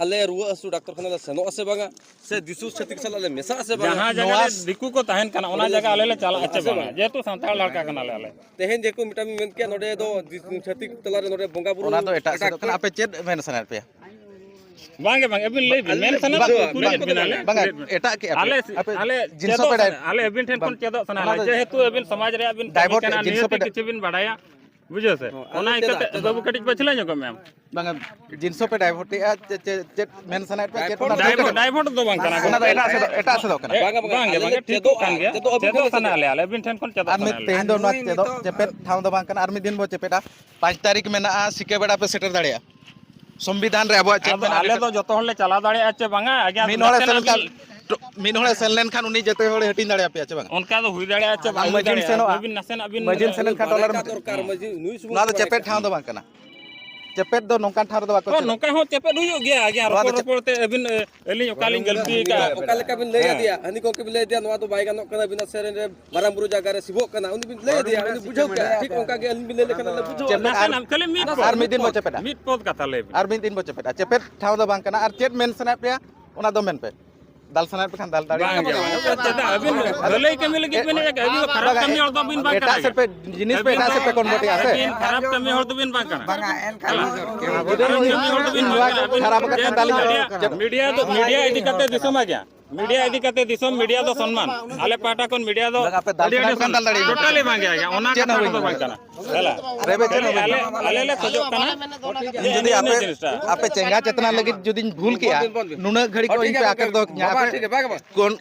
ᱟᱞᱮ ᱨᱩᱣᱟᱹ ᱦᱟᱹᱥᱩ ᱰᱟᱠᱛᱚᱨ ᱠᱷᱟᱱᱟ ᱞᱮ ᱥᱮᱱᱚᱜᱼᱟ ᱥᱮ ᱵᱟᱝᱟ? ᱥᱮ ᱫᱤᱥᱩ ᱪᱷᱟᱹᱛᱤᱠ ᱥᱟᱞᱟᱜ ᱞᱮ ᱢᱮᱥᱟᱜᱼᱟ ᱥᱮ ᱵᱟᱝᱟ? ᱡᱟᱦᱟᱸ ᱡᱟᱭᱜᱟ ᱱᱚᱣᱟ ᱨᱮ ᱫᱤᱠᱩ ᱠᱚ ᱛᱟᱦᱮᱱ ᱠᱟᱱᱟ, ᱚᱱᱟ ᱡᱟᱭᱜᱟ ᱟᱞᱮ ᱞᱮ ᱪᱟᱞᱟᱜᱼᱟ ᱥᱮ ᱵᱟᱝᱟ? ᱡᱮᱦᱮᱛᱩ ᱥᱟᱱᱛᱟᱲ ᱞᱮᱠᱟ ᱠᱟᱱᱟᱞᱮ ᱟᱞᱮ᱾ ᱛᱮᱦᱮᱧ ᱡᱮᱠᱚ ᱢᱤᱫᱴᱟᱝ ᱢᱮᱱ ᱠᱮᱭᱟ, ᱱᱚᱰᱮ ᱫᱚ ᱫᱤ-, ᱪᱷᱟᱹᱛᱤᱠ ᱛᱟᱞᱟᱨᱮ ᱱᱚᱰᱮ ᱵᱚᱸᱜᱟ ᱵᱩᱨᱩ ᱚᱱᱟ ᱫᱚ ᱮᱴᱟᱜ ᱥᱮᱫᱚᱜ ᱠᱟᱱᱟ᱾ ᱟᱯᱮ ᱪᱮᱫ ᱢᱮᱱ ᱥᱟᱱᱟᱭᱮᱫ ᱯᱮᱭᱟ? ᱵᱟᱝ ᱜᱮ ᱵᱟᱝ, ᱟᱹᱵᱤᱱ ᱞᱟᱹᱭ ᱵᱤᱱ, ᱟᱹᱞᱤᱧ ᱢᱮᱱ ᱞᱤᱧ ᱥᱟᱱᱟ ᱵᱩᱡᱷᱟᱹᱣᱟ, ᱠᱩᱞᱤ ᱵᱟᱝ, ᱠᱮᱫ ᱵᱤᱱᱟ ᱞᱮ᱾ ᱵᱟᱝᱟ, ᱠᱩᱞᱤ ᱠᱮᱫ ᱵᱤᱱᱟ᱾ ᱮᱴᱟᱜ ᱠᱮᱜᱼᱟ ᱯᱮ᱾ ᱟᱞᱮ, ᱟᱯᱮ ᱟᱞᱮ ᱡᱤᱱᱥ ᱪᱮᱫᱚᱜ ᱯᱮ ᱰᱟᱭ-, ᱥᱟᱱᱟ, ᱟᱞᱮ ᱟᱹᱵᱤᱱ ᱴᱷᱮᱱ ᱵᱟᱝ᱾ ᱠᱷᱚᱱ ᱪᱮᱫᱚᱜ ᱥᱟᱱᱟ ᱞᱮ, ᱰᱟᱭᱵᱷᱚᱨᱴ ᱡᱮᱦᱮᱛᱩ ᱟᱹᱵᱤᱱ ᱥᱚᱢᱟᱡᱽ ᱨᱮᱭᱟᱜ ᱵᱤᱱ ᱠᱟᱹᱢᱤ ᱰᱟᱭᱵᱷᱚᱨᱴ ᱠᱟᱱᱟ, ᱡᱤᱱᱥ ᱱᱤᱦᱟᱹᱛ ᱯᱮ ᱜᱮ ᱰᱟᱭ-, ᱠᱤᱪᱷᱩ ᱵᱤᱱ ᱵᱟᱰᱟᱭᱟ, ᱵᱩᱡᱷᱟᱹᱣ ᱥᱮ? ᱦᱚᱸ, ᱚᱱᱟ ᱟᱞᱮ ᱤᱠᱟᱹᱛᱮ ᱪᱮᱫᱟᱜ, ᱪᱮᱫᱟᱜ? ᱵᱟᱹᱵᱩ ᱠᱟᱹᱴᱤᱡ ᱯᱟᱹᱪᱷᱞᱟᱹ ᱧᱚᱜᱚᱜ ᱢᱮ ᱟᱢ᱾ ᱵᱟᱝᱟ, ᱡᱤᱱᱥ ᱯᱮ ᱰᱟᱭᱵᱷᱚᱨᱴᱮᱜᱼᱟ, ᱪᱮᱫ, ᱪᱮᱫ, ᱪᱮᱫ ᱢᱮᱱ ᱥᱟᱱᱟᱭᱮᱫ ᱯᱮᱭᱟ, ᱪᱮᱫ ᱚᱱᱟ ᱰᱟᱭᱵᱷᱚᱨᱴ, ᱰᱟᱭᱵᱷᱚᱨᱴ ᱫᱚ ᱵᱟᱝ ᱠᱟᱱᱟ᱾ ᱚᱱᱟ ᱫᱚ ᱮᱴᱟᱜ ᱥᱮᱫ, ᱮᱴᱟᱜ ᱥᱮᱫᱚᱜ ᱠᱟᱱᱟ᱾ ᱵᱟᱝᱟ, ᱵᱟᱝᱟ, ᱵᱟᱝ ᱜᱮ, ᱟᱞᱮ ᱵᱟᱝ ᱜᱮ, ᱪᱮᱫᱚᱜ ᱴᱷᱤᱠᱚᱜ ᱠᱟᱱ ᱜᱮᱭᱟ᱾ ᱟᱵᱚ ᱪᱮᱫᱚᱜ ᱟᱹᱵᱤᱱ ᱥᱟᱱᱟ ᱴᱷᱮᱱ ᱟᱞᱮ, ᱟᱞᱮ ᱟᱹᱵᱤᱱ ᱴᱷᱮᱱ ᱠᱷᱚᱱ ᱪᱮᱫᱚᱜ ᱟᱨ ᱢᱤᱫ ᱥᱟᱱᱟ ᱞᱮ᱾ ᱛᱮᱦᱮᱧ ᱫᱚ ᱱᱚᱣᱟ ᱱᱩᱭ ᱪᱮᱫᱚᱜ ᱱᱤᱛᱚᱜ ᱪᱮᱯᱮᱫ ᱴᱷᱟᱶ ᱫᱚ ᱵᱟᱝ ᱠᱟᱱᱟ, ᱟᱨ ᱢᱤᱫ ᱫᱤᱱ ᱵᱚ ᱪᱮᱯᱮᱫᱟ᱾ ᱯᱟᱸᱪ ᱛᱟᱹᱨᱤᱠᱷ ᱢᱮᱱᱟᱜᱼᱟ, ᱥᱤᱠᱟᱹ ᱵᱮᱲᱟ ᱯᱮ ᱥᱮᱴᱮᱨ ᱫᱟᱲᱮᱭᱟᱜᱼᱟ᱾ ᱥᱚᱝᱵᱤᱫᱷᱟᱱ ᱨᱮ ᱟᱵᱚᱣᱟᱜ ᱪᱮᱫ ᱟᱫᱚ ᱢᱮᱱᱟᱜ ᱟᱞᱮ ᱟᱠᱟᱫᱟ? ᱫᱚ ᱡᱚᱛᱚ ᱦᱚᱲ ᱞᱮ ᱪᱟᱞᱟᱣ ᱫᱟᱲᱮᱭᱟᱜᱼᱟ ᱪᱮ ᱵᱟᱝᱟ? ᱟᱜᱮ ᱟᱫᱚ ᱢᱤᱫ ᱦᱚᱲᱮ ᱱᱟᱥᱮᱱᱟᱜ ᱥᱮᱱ ᱞᱮᱱᱠᱷᱟᱱ, ᱵᱤᱱ ᱴᱚ-, ᱢᱤᱫ ᱦᱚᱲᱮ ᱥᱮᱱ ᱞᱮᱱᱠᱷᱟᱱ ᱩᱱᱤ ᱡᱚᱛᱚ ᱦᱚᱲᱮ ᱦᱟᱹᱴᱤᱧ ᱫᱟᱲᱮᱭᱟᱯᱮᱭᱟ ᱪᱮ ᱵᱟᱝᱟ? ᱚᱱᱠᱟ ᱫᱚ ᱦᱩᱭ ᱫᱟᱲᱮᱭᱟᱜᱼᱟ ᱪᱮ ᱟᱨ ᱵᱟᱝ ᱦᱩᱭ ᱢᱟᱹᱡᱷᱤᱢ ᱫᱟᱲᱮᱭᱟᱜᱼᱟ? ᱥᱮᱱᱚᱜᱼᱟ᱾ ᱟᱹᱵᱤᱱ ᱱᱟᱥᱮᱱᱟᱜ ᱵᱤᱱ ᱢᱟᱹᱡᱷᱤᱢ ᱥᱮᱱ ᱞᱮᱱᱠᱷᱟᱱ ᱴᱚᱞᱟ ᱨᱮᱱ ᱵᱟᱨᱭᱟ ᱠᱟ ᱫᱚᱨᱠᱟᱨ, ᱢᱟᱹᱡᱷᱤ ᱱᱩᱭ ᱥᱩᱢᱩᱝ ᱱᱚᱣᱟ ᱫᱚ ᱫᱚ ᱵᱟᱝ ᱪᱮᱯᱮᱫ ᱠᱟᱱᱟ᱾ ᱴᱷᱟᱶ ᱫᱚ ᱵᱟᱝ ᱠᱟᱱᱟ᱾ ᱪᱮᱯᱮᱫ ᱫᱚ ᱱᱚᱝᱠᱟᱱ ᱴᱷᱟᱶ ᱨᱮᱫᱚ ᱵᱟᱠᱚ ᱦᱚᱸ, ᱪᱮᱫᱚᱜ᱾ ᱱᱚᱝᱠᱟ ᱦᱚᱸ ᱪᱮᱯᱮᱫ ᱦᱩᱭᱩᱜ ᱜᱮᱭᱟ᱾ ᱟᱜᱮ ᱱᱚᱣᱟ ᱨᱚᱯᱚᱲ ᱫᱚ ᱪᱮᱫ ᱨᱚᱯᱚᱲ ᱛᱮ ᱟᱹᱵᱤᱱ, ᱮ, ᱟᱹᱞᱤᱧ ᱚᱠᱟᱞᱤᱧ ᱜᱟᱹᱞᱛᱤ ᱟᱠᱟᱫᱼᱟ? ᱚᱠᱟ ᱞᱮᱠᱟ ᱵᱤᱱ ᱞᱟᱹᱭ ᱦᱮᱸ᱾ ᱟᱫᱮᱭᱟ? ᱦᱟᱹᱱᱤ ᱜᱚᱢᱠᱮ ᱵᱤᱱ ᱞᱟᱹᱭ ᱟᱫᱮᱭᱟ, ᱱᱚᱣᱟ ᱫᱚ ᱵᱟᱭ ᱜᱟᱱᱚᱜ ᱠᱟᱱᱟ, ᱟᱹᱵᱤᱱᱟᱜ ᱥᱮᱨᱮᱧ ᱨᱮ ᱢᱟᱨᱟᱝ ᱵᱩᱨᱩ ᱡᱟᱭᱜᱟ ᱨᱮ ᱥᱤᱵᱚᱜ ᱠᱟᱱᱟ, ᱩᱱᱤ ᱵᱤᱱ ᱞᱟᱹᱭ ᱟᱫᱮᱭᱟ, ᱩᱱᱤ ᱵᱩᱡᱷᱟᱹᱣ ᱠᱮᱫᱼᱟ᱾ ᱴᱷᱤᱠ ᱚᱱᱠᱟ ᱜᱮ ᱟᱹᱞᱤᱧ ᱵᱤᱱ ᱞᱟᱹᱭ ᱞᱮᱠᱷᱟᱱ ᱟᱞᱮ ᱵᱩᱡᱷᱟᱹᱣ᱾ ᱪᱮᱯᱮᱫ ᱟᱨ ᱱᱟᱥᱮᱱᱟᱜ ᱠᱷᱟᱹᱞᱤ ᱢᱤᱫ ᱟᱨ ᱯᱚᱫ, ᱢᱤᱫ ᱫᱤᱱ ᱵᱚ ᱪᱮᱯᱮᱫᱟ᱾ ᱢᱤᱫ ᱯᱚᱫ ᱠᱟᱛᱷᱟ ᱞᱟᱹᱭ ᱵᱤᱱ᱾ ᱟᱨ ᱢᱤᱫ ᱫᱤᱱ ᱵᱚ ᱪᱮᱯᱮᱫᱟ᱾ ᱪᱮᱯᱮᱫ ᱴᱷᱟᱶ ᱫᱚ ᱵᱟᱝ ᱠᱟᱱᱟ᱾ ᱟᱨ ᱪᱮᱫ ᱢᱮᱱ ᱥᱟᱱᱟᱭᱮᱫ ᱯᱮᱭᱟ, ᱚᱱᱟ ᱫᱚ ᱢᱮᱱ ᱯᱮ᱾ ᱫᱟᱞ ᱥᱟᱱᱟᱭᱮᱫ ᱯᱮ ᱠᱷᱟᱱ ᱫᱟᱞ ᱫᱟᱲᱮᱭᱟᱜᱼᱟ᱾ ᱵᱟᱝ ᱜᱮ, ᱵᱟᱝ ᱜᱮ᱾ ᱪᱮᱫᱟᱜ? ᱟᱹᱵᱤᱱ ᱵᱷᱟᱹᱞᱟᱹᱭ ᱠᱟᱹᱢᱤ ᱞᱟᱹᱜᱤᱫ ᱵᱤᱱ ᱦᱮᱡ ᱟᱠᱟᱱᱟ, ᱟᱹᱵᱤᱱ ᱫᱚ ᱠᱷᱟᱨᱟᱯ ᱵᱟᱝᱟ, ᱠᱟᱹᱢᱤ ᱦᱚᱲ ᱫᱚ ᱵᱤᱱ ᱵᱟᱝ ᱮᱴᱟᱜ ᱠᱟᱱᱟ᱾ ᱥᱮᱫ ᱯᱮ, ᱡᱤᱱᱤᱥ ᱯᱮ ᱟᱹᱵᱤᱱ ᱮᱴᱟᱜ ᱫᱚ, ᱥᱮᱫ ᱯᱮ convert ᱮᱜᱼᱟ ᱥᱮ? ᱟᱹᱵᱤᱱ ᱠᱷᱟᱨᱟᱯ ᱠᱟᱹᱢᱤ ᱦᱚᱲ ᱫᱚ ᱵᱤᱱ ᱵᱟᱝ ᱠᱟᱱᱟ᱾ ᱵᱟᱝᱟ, ᱮᱱᱠᱷᱟᱱ ᱦᱮᱞᱳ᱾ ᱟᱵᱚ ᱫᱚ ᱠᱷᱟᱨᱟᱯ ᱠᱟᱹᱢᱤ ᱦᱚᱲ ᱫᱚ ᱵᱤᱱ ᱵᱟᱝ ᱠᱟᱱᱟ᱾ ᱟᱹᱵᱤᱱ ᱠᱷᱟᱨᱟᱯ ᱟᱠᱟᱱ ᱡᱮᱦᱮᱛᱩ ᱛᱟᱹᱞᱤᱧ ᱫᱚ᱾ ᱢᱤᱰᱤᱭᱟ, ᱢᱤᱰᱤᱭᱟ ᱤᱫᱤ ᱠᱟᱛᱮ ᱫᱤᱥᱚᱢ ᱟᱜ ᱜᱮᱭᱟ᱾ ᱢᱤᱰᱤᱭᱟ ᱤᱫᱤ ᱠᱟᱛᱮ ᱫᱤᱥᱚᱢ, ᱢᱤᱰᱤᱭᱟ ᱫᱚ ᱥᱚᱱᱢᱟᱱ᱾ ᱟᱞᱮ ᱯᱟᱦᱴᱟ ᱠᱷᱚᱱ ᱢᱤᱰᱤᱭᱟ ᱫᱚ ᱵᱟᱝ, ᱟᱯᱮ ᱫᱟᱞ ᱟᱹᱰᱤ, ᱟᱹᱰᱤ ᱥᱟᱱᱟᱭᱮᱫ ᱠᱷᱟᱱ ᱫᱟᱞ ᱫᱟᱲᱮᱭᱟᱜᱼᱟ᱾ Totally ᱵᱟᱝ ᱜᱮ, ᱚᱱᱟ ᱪᱮᱫ ᱦᱚᱸ ᱠᱟᱛᱷᱟ ᱵᱟᱹᱧ ᱫᱚ ᱵᱟᱝ ᱢᱮᱱᱟ᱾ ᱠᱟᱱᱟ᱾ ᱦᱮᱞᱟ᱾ ᱨᱮᱵᱮᱫ ᱪᱮᱫ ᱦᱚᱸ ᱵᱟᱹᱧ ᱟᱞᱮ, ᱢᱮᱱᱟ᱾ ᱟᱞᱮ ᱞᱮ ᱠᱷᱚᱡᱚᱜ ᱠᱟᱱᱟ ᱡᱮ ᱡᱩᱫᱤ ᱱᱤᱭᱟᱹ ᱟᱯᱮ, ᱡᱤᱱᱤᱥᱴᱟ ᱟᱯᱮ ᱪᱮᱸᱜᱷᱟ ᱪᱮᱛᱱᱟ ᱞᱟᱹᱜᱤᱫ ᱡᱩᱫᱤᱧ ᱵᱷᱩᱞ ᱠᱮᱜᱼᱟ, ᱱᱩᱱᱟᱹᱜ ᱜᱷᱟᱹᱲᱤᱡ ᱠᱚ ᱤᱧ ᱯᱮ ᱟᱴᱚᱠ ᱫᱚᱦᱚ ᱠᱤᱧᱟ᱾ ᱟᱯᱮ ᱴᱷᱤᱠ ᱜᱮ, ᱵᱟᱝ, ᱵᱟᱝ᱾ ᱠᱚᱱ-,